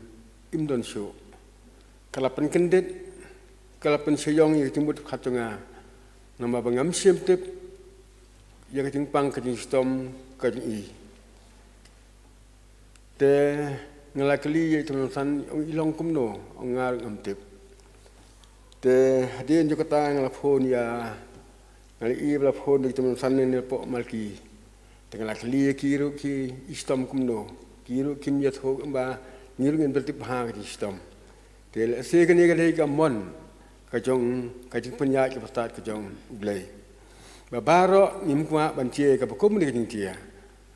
im don shuh. Ka la pynkyndit, ka la pynshai ïong ïa ka jingmut pyrkhat jong nga, namar ba ngam shym tip ïa ka jingpang ka jingshitom ka jong i. Te nga la kylli ïa i tymmen basan, ong i long kumno, ong nga ruh ngam tip. Te hadien jong kata nga la phone ïa, nga la ïohi ba la phone da i tymmen basan ne napoh Malki. Te nga la kylli ïa ki ruh ki shitom kumno, ki ruh kim ïathuh ba ngi ruh ngim tip bha ka jingshitom. Te lehse kane ka dei ka mon ka jong ka jingpynïaid kaba stad ka jong U Blei, ba baroh ngim kwah ban jia kaba kum kane ka jingtia,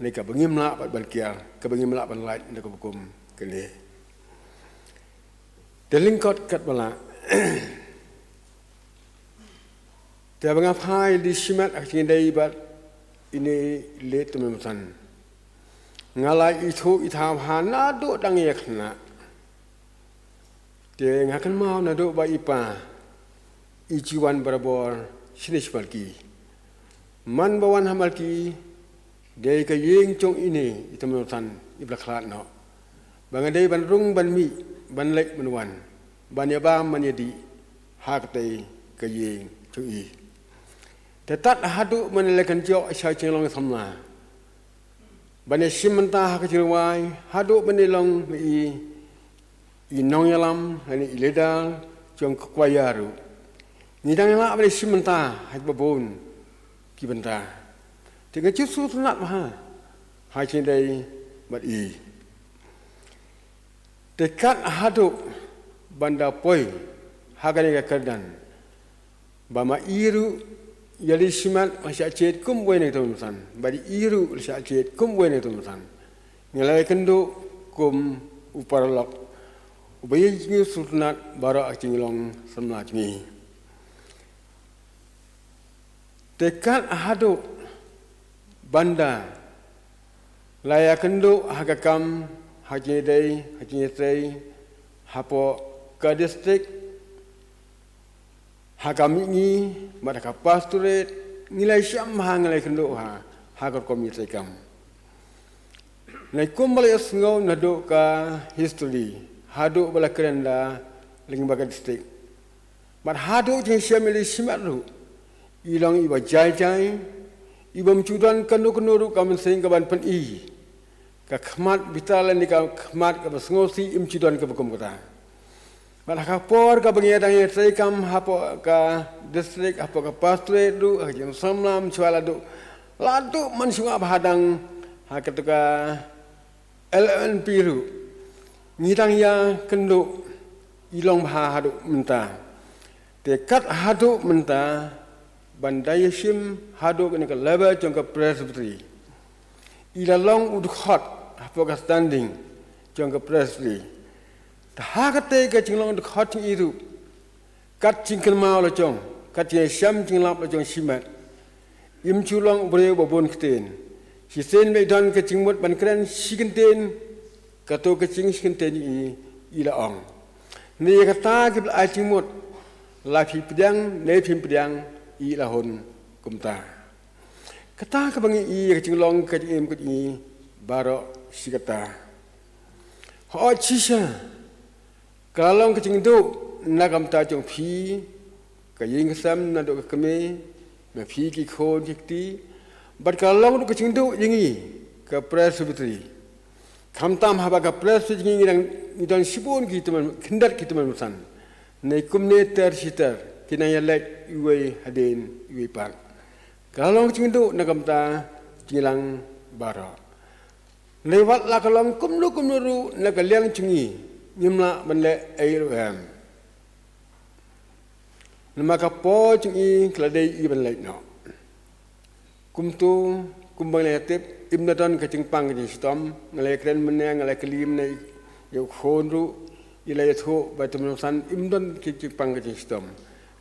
ne kaba ngim lah ban kiar, kaba ngim lah ban lait na kaba kum kane. Te lyngkot katba lah, te ba nga phai da shimet ha ka jingïadei bad ine i Late tymmen basan, nga la ithuh ithaw bha naduh dang ïa khynnah. Te nga kynmaw naduh ba i pa i ju wan barabor shane sha Malki. Man ba wan ha Malki, dei ka ïing jong ine i tymmen basan iba la khlad noh, ba nga dei ban rung ban mih, ban leit ban wan, ban ïabam ban ïadih ha katei ka ïing jong i. Te tad haduh ban ïaleh kynjoh sha ka jinglong samla, ban ïashim bynta ha ka jingrwai, haduh ban ïalong i, i nongïalam lane i leader jong ka kwaya ruh, ngi dang ïalah ban ïashim bynta ha kiba bun ki bynta. Te nga ju sngewtynnat bha ha ka jingïadei bad i. Te kat haduh ban da poi ha kane ka kyrdan, ba ma i ruh ïa lei shimet la shah jied kum uwei na ki tymmen basan, ba i ruh la shah jied kum uwei na ki tymmen basan, ngi la ïakynduh kum u paralok uba ïeit jong ngi, sngewtynnat baroh ha ka jinglong samla jong ngi. Te kat haduh ban da la ïakynduh ha ka kam, ha jingïadei, ha jingïatrei hapoh ka district, ha ka mihngi, bad ha ka pastorate, ngi la ïashem bha, ngi la ïakynduh ha, ha ka rukom ïatrei kam. Nai kum ba la ïohsngew naduh ka history, haduh ba la kren da lyngba ka district, bad haduh jingïashem ïa lei shimet ruh, i long iba jai jai, ibym ju don kano kano ruh ka mynsiem kaban pyni ka khmat bitar lane ka khmat kaba sngewsih, im ju don kaba kum kata. Bad ha ka por kaba ngi dang ïatrei kam hapoh ka district, hapoh ka pastorate ruh, ha ka jingsamla mynshuwa la duh, la duh mynshuwa bha dang ha katu ka L M N P ruh. Ngi dang ïakynduh, i long bha haduh mynta. Te kat haduh mynta ban da ïashim haduh kane ka level jong ka Presbytery, i la long u dkhot hapoh ka standing jong ka Presbytery. Te ha kata ka jinglong dkhot jong i ruh, kat jingkynmaw la jong, kat jingïashem jinglap la jong shimet, im ju long u briew ba bun ktien. Shisien ba i don ka jingmut ban kren shi kyntien, kato ka jingshi kyntien i, i la ong, ne ïa kata kiba la ai jingmut, la phi pdiang ne phim pdiang, i la hun kumta. Kata kaba ngi i ïa ka jinglong ka jingim ka jong i baroh shi katta. Hooid shisha, ka la long ka jingduh na ka bynta jong phi, ka ïing ka sem naduh ka kmie, ma phi ki khun ki kti, bad ka la long ruh ka jingduh ïa ngi ka Presbytery. Khamtam haba ka Presbytery jong ngi ngi dang, ngi don shibun ki tymmen, khyndiat ki tymmen basan, ne kumne ter shi ter, ki nang ïaleit iwei hadien iwei pat. Ka la long ka jingduh na ka bynta jingïalang baroh. Lei wat la ka long kumno kumno ruh na ka liang jong ngi, ngim lah ban leh ei ruh em. Namar ka por jong ngi ka la dei i ban leit noh. Kumto, kumba nga la ïatip, im da don ka jingpang ka jingshitom, nga la ïakren mynne, nga la ïakylli mynne ïa u khun ruh, i la ïathuh ba tymmen basan im don ka jingpang ka jingshitom.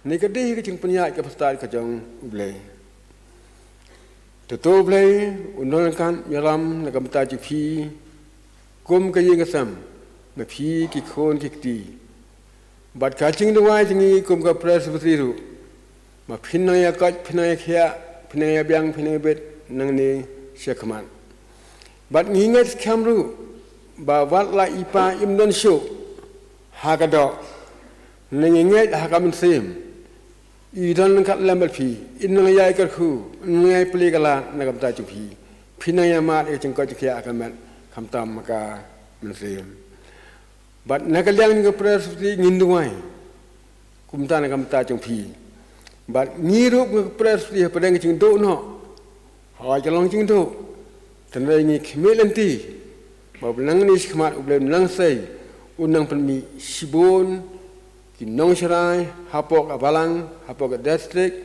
Ne ka dei ka jingpynïaid ka bastad ka jong U Blei. To to U Blei un nang ïalam na ka bynta jong phi kum ka ïing ka sem, ma phi ki khun ki kti. Bad ka jingduwai jong ngi kum ka Presbytery ruh, ma phin nang ïakoit, phin nang ïakhiah, phin nang ïabiang, phin nang ïabit nangne sha khmat. Bad ngi ngeit skhem ruh ba wat la i pa im don shuh ha ka doh, ne ngi ngeit ha ka mynsiem, i don ryngkat lem bad phi, in nang ïai kyrkhu, in nang ïai plie ka lad na ka bynta jong phi. Phin nang ïamad ïa ka jingkoit jingkhiah ha ka met, khamtam ha ka mynsiem. Bad na ka liang jong ka Presbytery ngin duwai kumta na ka bynta jong phi. Bad ngi ruh ka Presbytery hapdeng ka jingduh noh, hooid ka long jingduh, hynrei ngi khmih lynti ba nangne shakhmat U Blei un nang sei, un nang pynmih shibun ki nongsharai hapoh ka balang, hapoh ka district,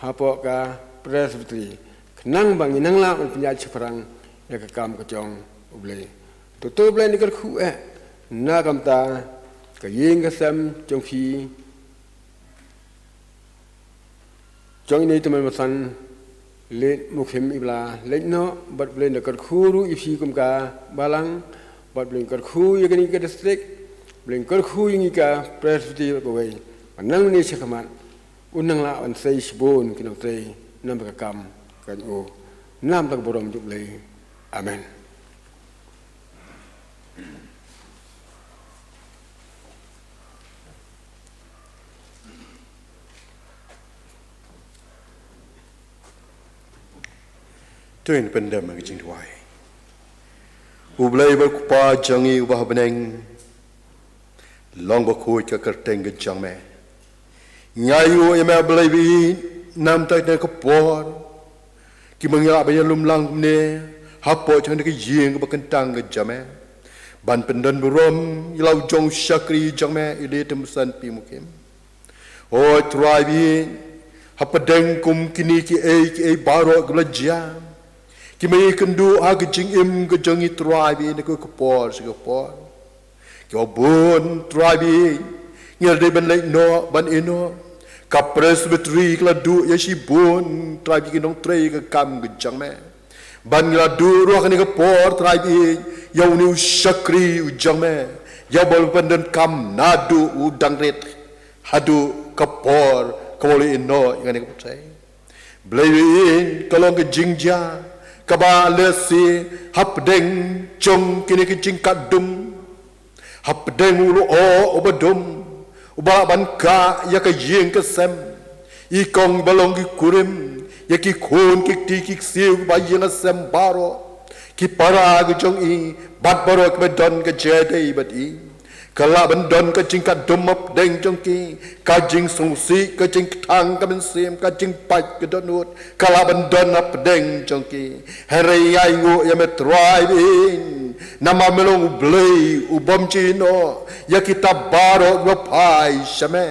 hapoh ka Presbytery, khnang ba ngin nang lah ban pynïaid shaphrang ïa ka kam ka jong U Blei. To to U Blei un kyrkhu eh na ka bynta ka ïing ka sem jong phi, jong ine i tymmen basan Leit Mukhim iba la leit noh, bad U Blei un kyrkhu ruh ïa phi kum ka balang, bad U Blei un kyrkhu ïa kane ka district, U Blei un kyrkhu ïa ngi ka Presbytery bad kawei, ba nangne shakhmat un nang lah ban sei shibun ki nongtrei namar ka kam ka jong u, namar ka burom jong U Blei. Amen. To ngin pyndem ha ka jingduwai. U Blei ba u Kpa jong ngi uba ha bneng, long bakhuid ka kyrteng ka jong me. Ngi aïu ïa me Blei ba ïeit, namar kane ka por, ki ba ngi lah ban ïalum lang kumne hapoh jong kane ka ïing kaba kyntang ka jong me. Ban pyndon burom ïa la u jong u shakri jong me, i Lehtimsen P. Mukhim. Hooid Trai baieit, hapdeng kum kine kiei kiei baroh kiba la jia, ki mei kynduh ha ka jingim ka jong ngi Trai baieit, na ka por sha ka por. Kiba bun Trai baieit, ngi la dei ban leit noh ban ïeh noh. Ka Presbytery ka la duh ïa shibun Trai baieit ki nongtrei ka kam ka jong me. Bad ngi la duh ruh ha kane ka por Trai baieit, ïa une u shakri u jong me, ïa uba la pyndonkam naduh u dang rit haduh ka por kaba u la ïeh noh ïa kane ka pyrthei. Blei baieit, ka long ka jingjia kaba lehse hapdeng jong kine ki jingkatdum, hapdeng u lyoh uba dum uba lah ban kah ïa ka ïing ka sem, i kong ba long ki kurim, ïa ki khun ki kti ki ksiew ba ïing ka sem baroh, ki para ka jong i bad baroh kiba don ka jingïadei bad i. Ka lah ban don ka jingkatdum hapdeng jong ki, ka jingsngewsih, ka jingkthang ka mynsiem, ka jingpait ka dohnud, ka lah ban don hapdeng jong ki. Hynrei ngi ainguh ïa me Trai baieit, namar me long U Blei u bym ju ïeh noh ïa kita baroh kiba phai sha me.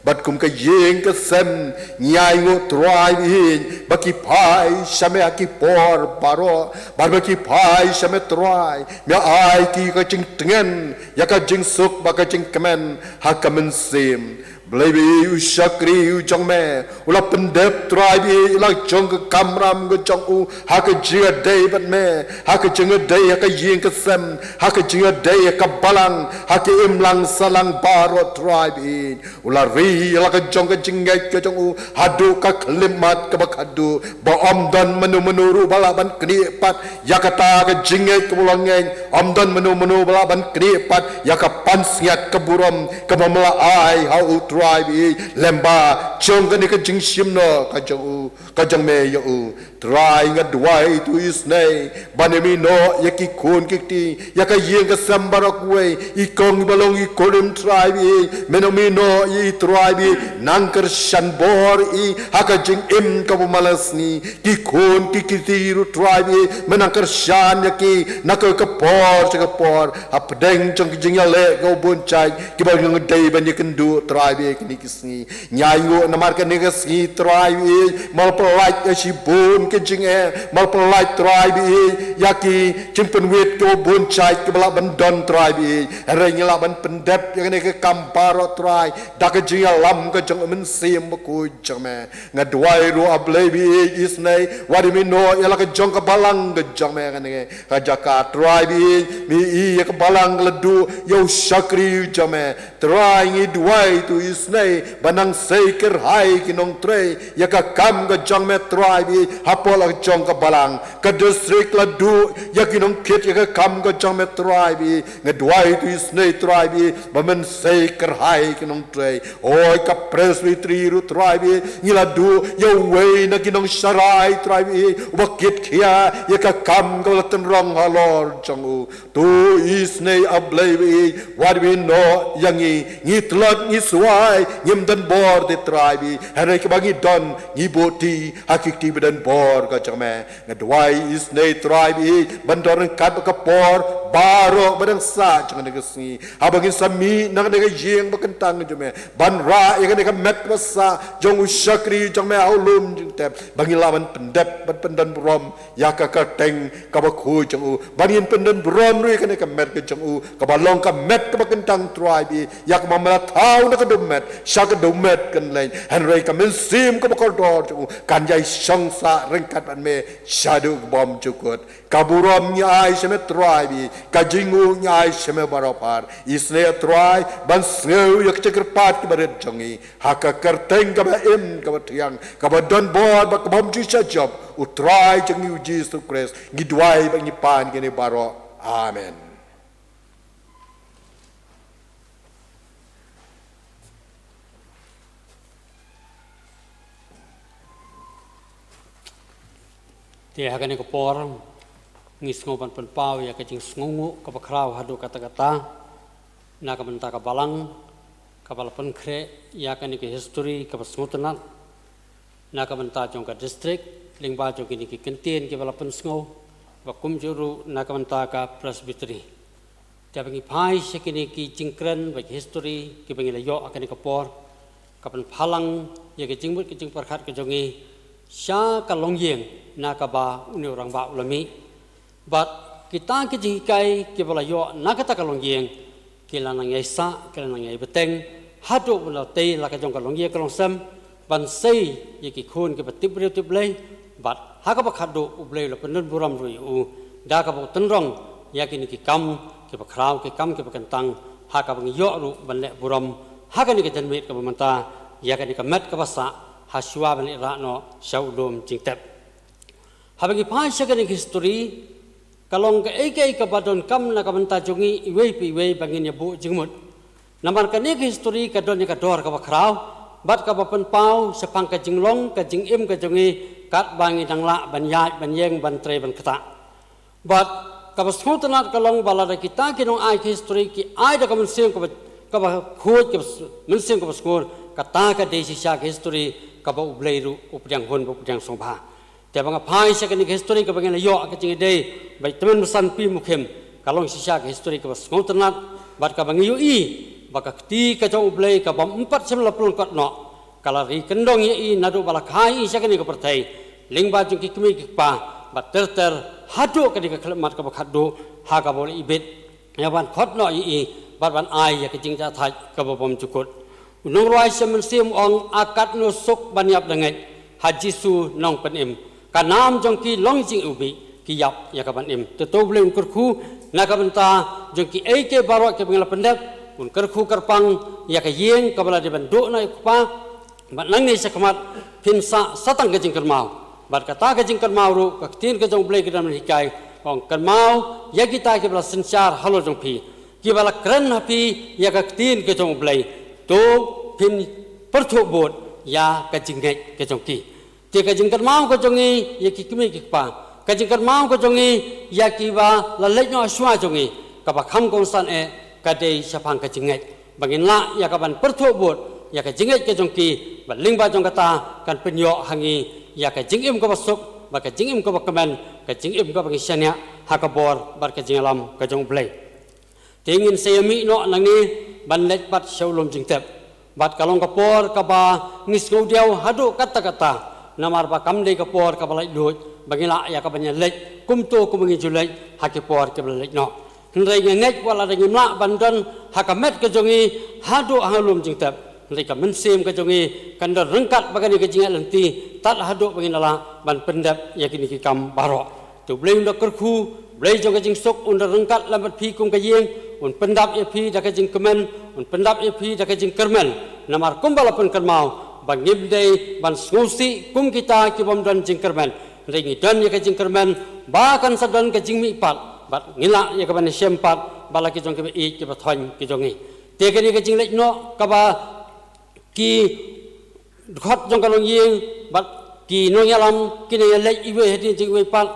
Bad kum ka ïing ka sem, ngi ainguh Trai baieit, ba ki phai sha me ha ki por baroh, bad ba ki phai sha me Trai, me ai ki ka jingtngen ïa ka jingsuk bad ka jingkmen ha ka mynsiem. Blei baieit, u shakri u jong me u la pyndep Trai baieit ïa la jong ka kamram ka jong u ha ka jingïadei bad me, ha ka jingïadei ha ka ïing ka sem, ha ka jingïadei ha ka balang, ha ka imlang sahlang baroh Trai baieit. U la ri ïa la ka jong ka jingngeit ka jong u haduh ka khyllipmat kaba khadduh, ba ym don mano mano ruh ba lah ban knieh pat ïa kata ka jingngeit kaba u la ngeit. Ym don mano mano ba lah ban knieh pat ïa ka pansngiat ka burom kaba me la ai ha u Trai baieit, lem ba jong kane ka jingshim noh ka jong u, ka jong me ïa u. Trai nga duwai ïa ito i snei, ban ym ïeh noh ïa ki khun ki kti, ïa ka ïing ka sem baroh kawei, i kong ba long i kurim Trai baieit, men ym ïeh noh ïa i Trai baieit, nang kyrshan bor ïa i ha ka jingim kaba man la ka sngi. Ki khun ki kti ruh Trai baieit, men nang kyrshan ïa ki na ka por sha ka por, hapdeng jong ki jingïaleh kaba bun jait kiba ngi dei ban ïakynduh Trai baieit kine ki sngi. Ngi ainguh namar kane ka sngi Trai baieit, me la pyllait ïa shibun ki jingeh, me la pyllait Trai baieit ïa ki jingpynwit kaba bun jait kiba lah ban don Trai baieit. Hynrei ngi lah ban pyndep ïa kane ka kam baroh Trai da ka jingïalam ka jong u Mynsiem Bakhuid jong me. Nga duwai ruh A Blei baieit i snei, wat ym ïeh noh ïa la ka jong ka balang ka jong me ha kane ka jaka Trai baieit, me ïohi ïa ka balang ka la duh ïa u shakri u jong me. Trai ngi duwai ïa ito i snei, ban nang sei kyrhai ki nongtrei ïa ka kam ka jong me Trai baieit, hapoh la ka jong ka balang, ka distrik la duh ïa ki nongkit ïa ka kam ka jong me Trai baieit. Nga duwai ïa ito i snei Trai baieit, ba men sei kyrhai ki nongtrei. Hooid ka Presbytery ruh Trai baieit, ngi la duh ïa uwei na ki nongsharai Trai baieit, uba kit khia ïa ka kam kaba la tynrong halor jong u. To i snei A Blei baieit, wat ym ïeh noh ïa ngi, ngi tlot ngi swai, ngim don bor de Trai baieit, hynrei kaba ngi don ngi buh kti ha ki kti ba don bor ka jong me. Nga duwai i snei Trai baieit, ban don ryngkat bad ka por baroh ba dang sah jong kane ka sngi, haba ngin sa mih na kane ka ïing ba kyntang jong me, ban rah ïa kane ka met ba sah jong u shakri jong me ha u lum jingtep, ba ngin lah ban pyndep, ban pyndon burom ïa ka kyrteng kaba khuid jong u, ban ngin pyndon burom ruh ïa kane ka met ka jong u, kaba long ka met kaba kyntang Trai baieit, ïa kaba me la thaw na ka dohmet sha ka dohmet kynleiñ. Hynrei ka mynsiem kaba kordor jong u kan ïai shong sah ryngkat bad me shaduh ka bymjukut. Ka burom ngi ai sha me Trai baieit, ka jingnguh ngi ai sha me baroh phar. I snei A Trai, ban sngew ïa ka jingkyrpad kaba rit jong ngi ha ka kyrteng kaba im kaba thiang, kaba don bor bad ka bym ju shah jop, u Trai jong ngi u Jisu Khrist, ngi duwai bad ngi pan kine baroh. Amen. Te ha kane ka por ngi sngew ban pynpaw ïa ka jingsngewnguh kaba khraw haduh katta katta na ka bynta ka balang kaba la pynkhreh ïa kane ka history kaba sngewtynnat na ka bynta jong ka district lyngba jong kine ki kyntien kiba la pynsngew, ba kumjuh ruh na ka bynta ka Presbytery. Te ba ngi phai sha kine ki jingkren bad ki history kiba ngi la ïoh ha kane ka por, ka pynphalang ïa ka jingmut ka jingpyrkhat ka jong ngi sha ka longïing na kaba une u rangbah u la mih. Bad kita ki jinghikai kiba la ïoh na kata ka longïing ki la nang ïai sah, ki la nang ïai bteng haduh ba la tei la ka jong ka longïing ka longsem ban sei ïa ki khun kiba tip briew tip Blei. Bad ha kaba khatduh U Blei u la pyndon burom ruh ïa u da kaba u tynrong ïa kine ki kam kiba khraw, ki kam kiba kyntang, ha kaba ngi ïoh ruh ban leh burom ha kane ka janmiet kaba mynta ïa kane ka met kaba sah ha shuwa ban leit rah noh sha u lum jingtep. Haba ngi phai sha kane ka history, ka long kaei kaei kaba donkam na ka bynta jong ngi iwei pa iwei ba ngin ïa buh jingmut. Namar kane ka history ka don ïa ka dor kaba khraw bad kaba pynpaw shaphang ka jinglong ka jingim ka jong ngi katba ngi dang lah ban ïaid ban ïeng ban trei ban ktah. Bad kaba sngewtynnat ka long ba lada kita ki nongai ka history ki ai da ka mynsiem kaba, kaba khuid, ka mynsiem kaba sngur, kata ka dei shisha ka history kaba U Blei ruh u pdiang hun bad u pdiang sngewbha. Te ba nga phai sha kane ka history kaba ngi la ïoh ka jingïadei bad i Tymmen Basan P. Mukhim, ka long shisha ka history kaba sngewtynnat bad kaba ngi ïohi ba ka kti ka jong U Blei kaba ym pat shym la pynlong kot noh ka la ri kyndong ïa i naduh ba la kha ïa i sha kane ka pyrthei lyngba jong ki kmie ki kpa bad ter ter haduh kane ka khyllipmat kaba khatduh ha kaba u la ibit ïa ban khot noh ïa i bad ban ai ïa ka jingjahthait kaba bymjukut. U nongrwai sha mynsiem u ong, a katno suk ban ïap da ngeit ha Jisu Nongpynim. Ka nam jong ki long jingiwbih, ki ïap ïa ka ban im. Te to U Blei un kyrkhu na ka bynta jong kiei kiei baroh kiba ngi la pyndep, un kyrkhu kyrpang ïa ka ïing kaba la dei ban duh na ïa u kpa. Bad nangne shakhmat phin sah sa tang ka jingkynmaw. Bad kata ka jingkynmaw ruh ka ktien ka jong U Blei ka dang hikai, ong, kynmaw ïa kita kiba la synshar halor jong phi, kiba la kren ha phi ïa ka ktien ka jong U Blei. To phin pyrthuh bud ïa ka jingngeit ka jong ki. Te ka jingkynmaw ka jong ngi ïa ki kmie ki kpa, ka jingkynmaw ka jong ngi ïa kiba la leit noh shuwa jong ngi, kaba kham kongsan eh ka dei shaphang ka jingngeit. Ba ngin lah ïa ka ban pyrthuh bud ïa ka jingngeit ka jong ki, bad lyngba jong kata kan pynïoh ha ngi ïa ka jingim kaba suk bad ka jingim kaba kmen, ka jingim kaba ngi shaniah ha ka bor bad ka jingïalam ka jong U Blei. Te ngin sa ïa mih noh nangne ban leit pat sha u lum jingtep. Bad ka long ka por kaba ngi sngewdiaw haduh katta katta, namar ba kam dei ka por kaba laitluid ba ngi lah ïa ka ban ïa leit kumto kumba ngi ju leit ha ki por kiba la leit noh. Hynrei nga ngeit wat lada ngim lah ban don ha ka met ka jong ngi haduh ha u lum jingtep, hynrei ka mynsiem ka jong ngi kan don ryngkat bad kane ka jingïaid lynti tad haduh ba ngin da lah ban pyndep ïa kine ki kam baroh. Te U Blei un da kyrkhu, U Blei jong ka jingsuk un da ryngkat lem bad phi kum ka ïing, un pyndap ïa phi da ka jingkmen, un pyndap ïa phi da ka jingkyrmen. Namar kumba la pynkynmaw ba ngim dei ban sngewsih kum kita ki bym don jingkyrmen, hynrei ngi don ïa ka jingkyrmen ba kan sa don ka jingmihpat bad ngi lah ïa ka ban ïashem pat bad la ki jong kiba ïeit kiba thoiñ ki jong ngi. Te kane ka jingleit noh kaba ki dkhot jong ka longïing bad ki nongïalam ki nang ïaleit iwei hadien jong iwei pat,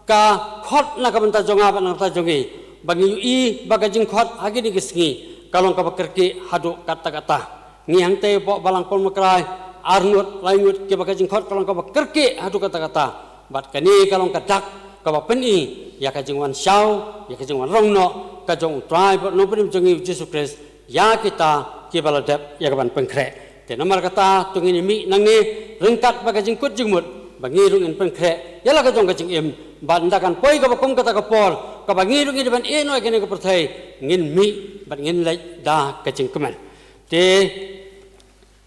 ka khot na ka bynta jong nga bad na ka bynta jong ngi, ba ngi ïohi ba ka jingkhot ha kine ki sngi ka long kaba kyrkieh haduh katta katta. Ngi hangtei hapoh Balang Paul Makrai, ar ngut lai ngut kiba ka jingkhot ka long kaba kyrkieh haduh katta katta. Bad kane ka long ka dak kaba pyni ïa ka jingwan shaw, ïa ka jingwan rong noh ka jong U Trai bad U Nongpynim jong ngi U Jisu Khrist ïa kita kiba la dep ïa ka ban pynkhreh. Te namar kata to ngin ïa mih nangne ryngkat bad ka jingkut jingmut ba ngi ruh ngin pynkhreh ïa la ka jong ka jingim, bad ynda kan poi kaba kum kata ka por kaba ngi ruh ngi dei ban ïeh noh ïa kane ka pyrthei, ngin mih bad ngin leit da ka jingkmen. Te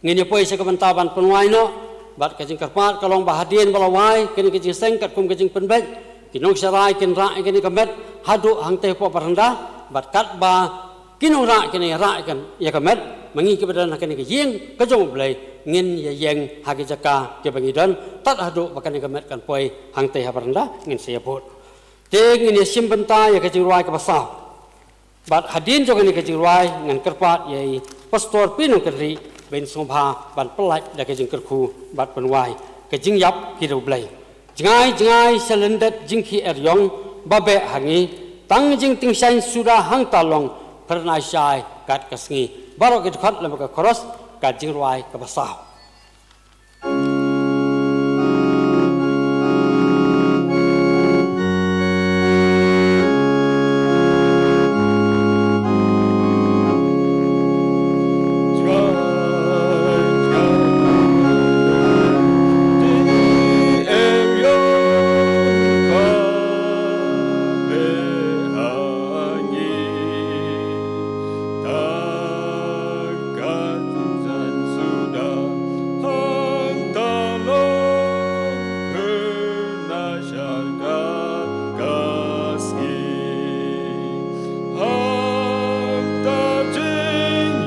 ngin ïa poi sha ka bynta ban pynwai noh, bad ka jingkyrpad ka long ba hadien ba la wai kane ka jingseng katkum ka jingpynbeit, ki nongsharai kin rah ïa kane ka met haduh hangtei hapoh baranda, bad katba ki nongrah kin ïa rah ïa kan, ïa ka met, ma ngi kiba don ha kane ka ïing ka jong U Blei ngin ïa ïeng ha ki jaka kiba ngi don tad haduh ba kane ka met kan poi hangtei ha baranda, ngin sa ïa bud. Te ngin ïa shim bynta ïa ka jingrwai kaba saw. Bad hadien jong kane ka jingrwai ngan kyrpad ïa i Pastor Pi Nongkynrih ban sngewbha ban pyllait da ka jingkyrkhu bad pynwai ka jingïap ki da U Blei. Jngai jngai sha lyndet jingkhih eriong ba beh ha ngi, tang jingtyngshaiñ suda hangta long, phyrnai shai kat ka sngi. Baroh ki dkhot lem bad ka chorus, ka jingrwai kaba saw.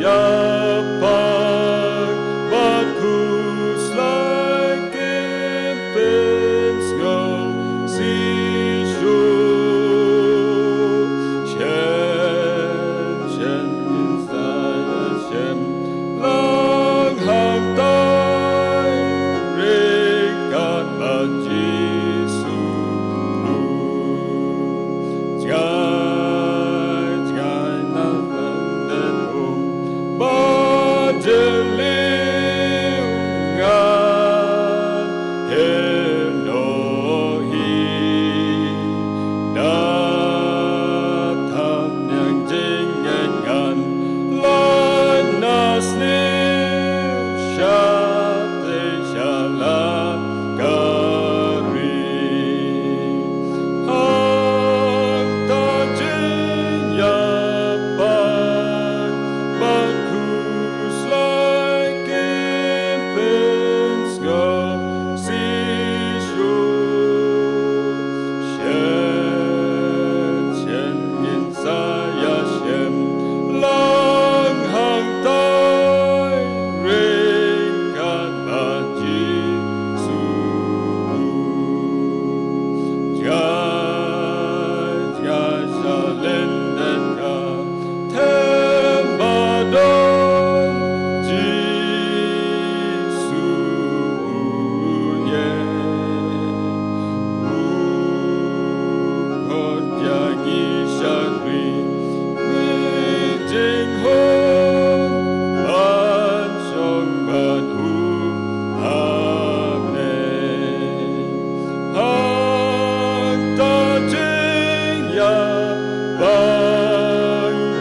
Pang bad khuslai kin pynsngew shisha. Shen shen ngin sa ïashem lang hangtai, ryngkat bad Jisu. Jngai jngai na lyndet um ba jylliew nga hynñiew hi. Da thap niang jingngeit ngan lait na sniew shatei sha la ka ri. Hangta jingïapang bad khuslai kin pynsngew shisha. Shen shen ngin sa ïashem lang hangtai, ryngkat bad Jisu. Jngai jngai sa lyndet ka them ba don Jisu u ïeit. U khot ïa ngi shakri, ngi jinghun ban shong bad u. Amen. Hangta jingïapang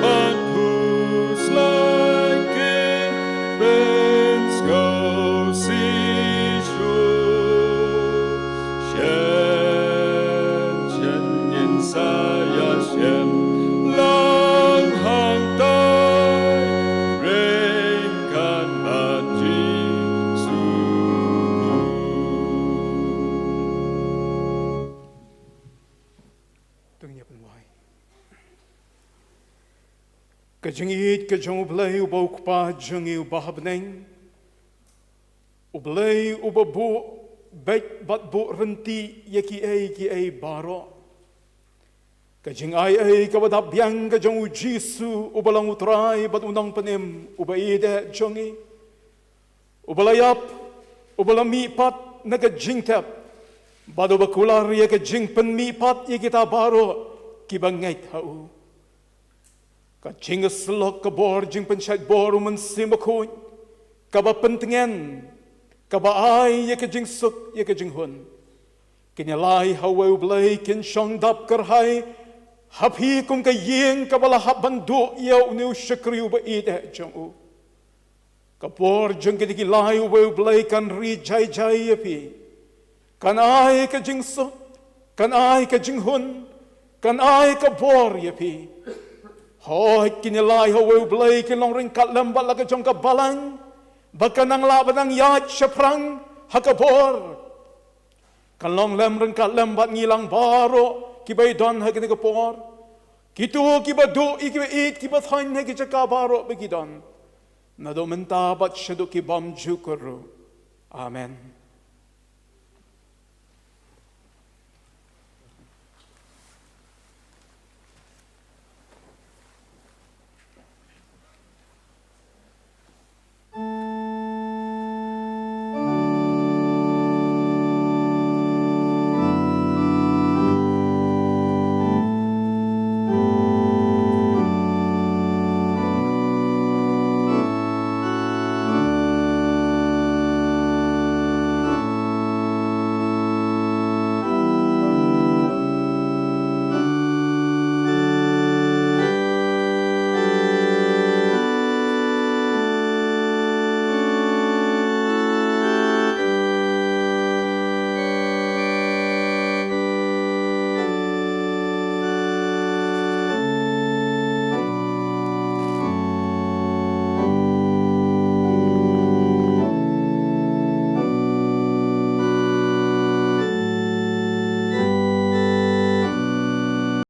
bad khuslai kin pynsngew shisha. Shen shen ngin sa ïashem lang hangtai, ryngkat bad Jisu. To ngin ïa pynwai. Ka jingïeit ka jong U Blei uba U Kpa jong ngi uba ha bneng, U Blei uba buh beit bad buh ryntih ïa kiei kiei baroh. Ka jingai ei kaba dap biang ka jong U Jisu uba long U Trai bad U Nongpynim uba ïeit jong ngi, uba la ïap, uba la mihpat na ka jingtep, bad uba kular ïa ka jingpynmihpat ïa kita baroh kiba ngeit ha u. Ka jingïasyllok ka bor jingpynshait bor U Mynsiem Bakhuid, kaba pyntngen, kaba ai ïa ka jingsuk ïa ka jinghun, kin ïalai ha uwei U Blei, kin shong dap kyrhai ha phi kum ka ïing kaba la hap ban duh ïa une u shakri uba ïeit jong u. Ka bor jong kine ki lai uwei U Blei kan ri jai jai ïa phi. Kan ai ka jingsuk, kan ai ka jinghun, kan ai ka bor ïa phi. Hooid, kin ïalai ha uwei U Blei, kin long ryngkat lem bad la ka jong ka balang, ba kan nang lah ban nang ïaid shaphrang ha ka bor. Kan long lem ryngkat lem bad ngi lang baroh kiba ïadon ha kane ka por, kito kiba duh ïa kiba ïeit kiba thaiñ ha ki jaka baroh ba ki don, naduh mynta bad shaduh ki bymjukut ruh. Amen.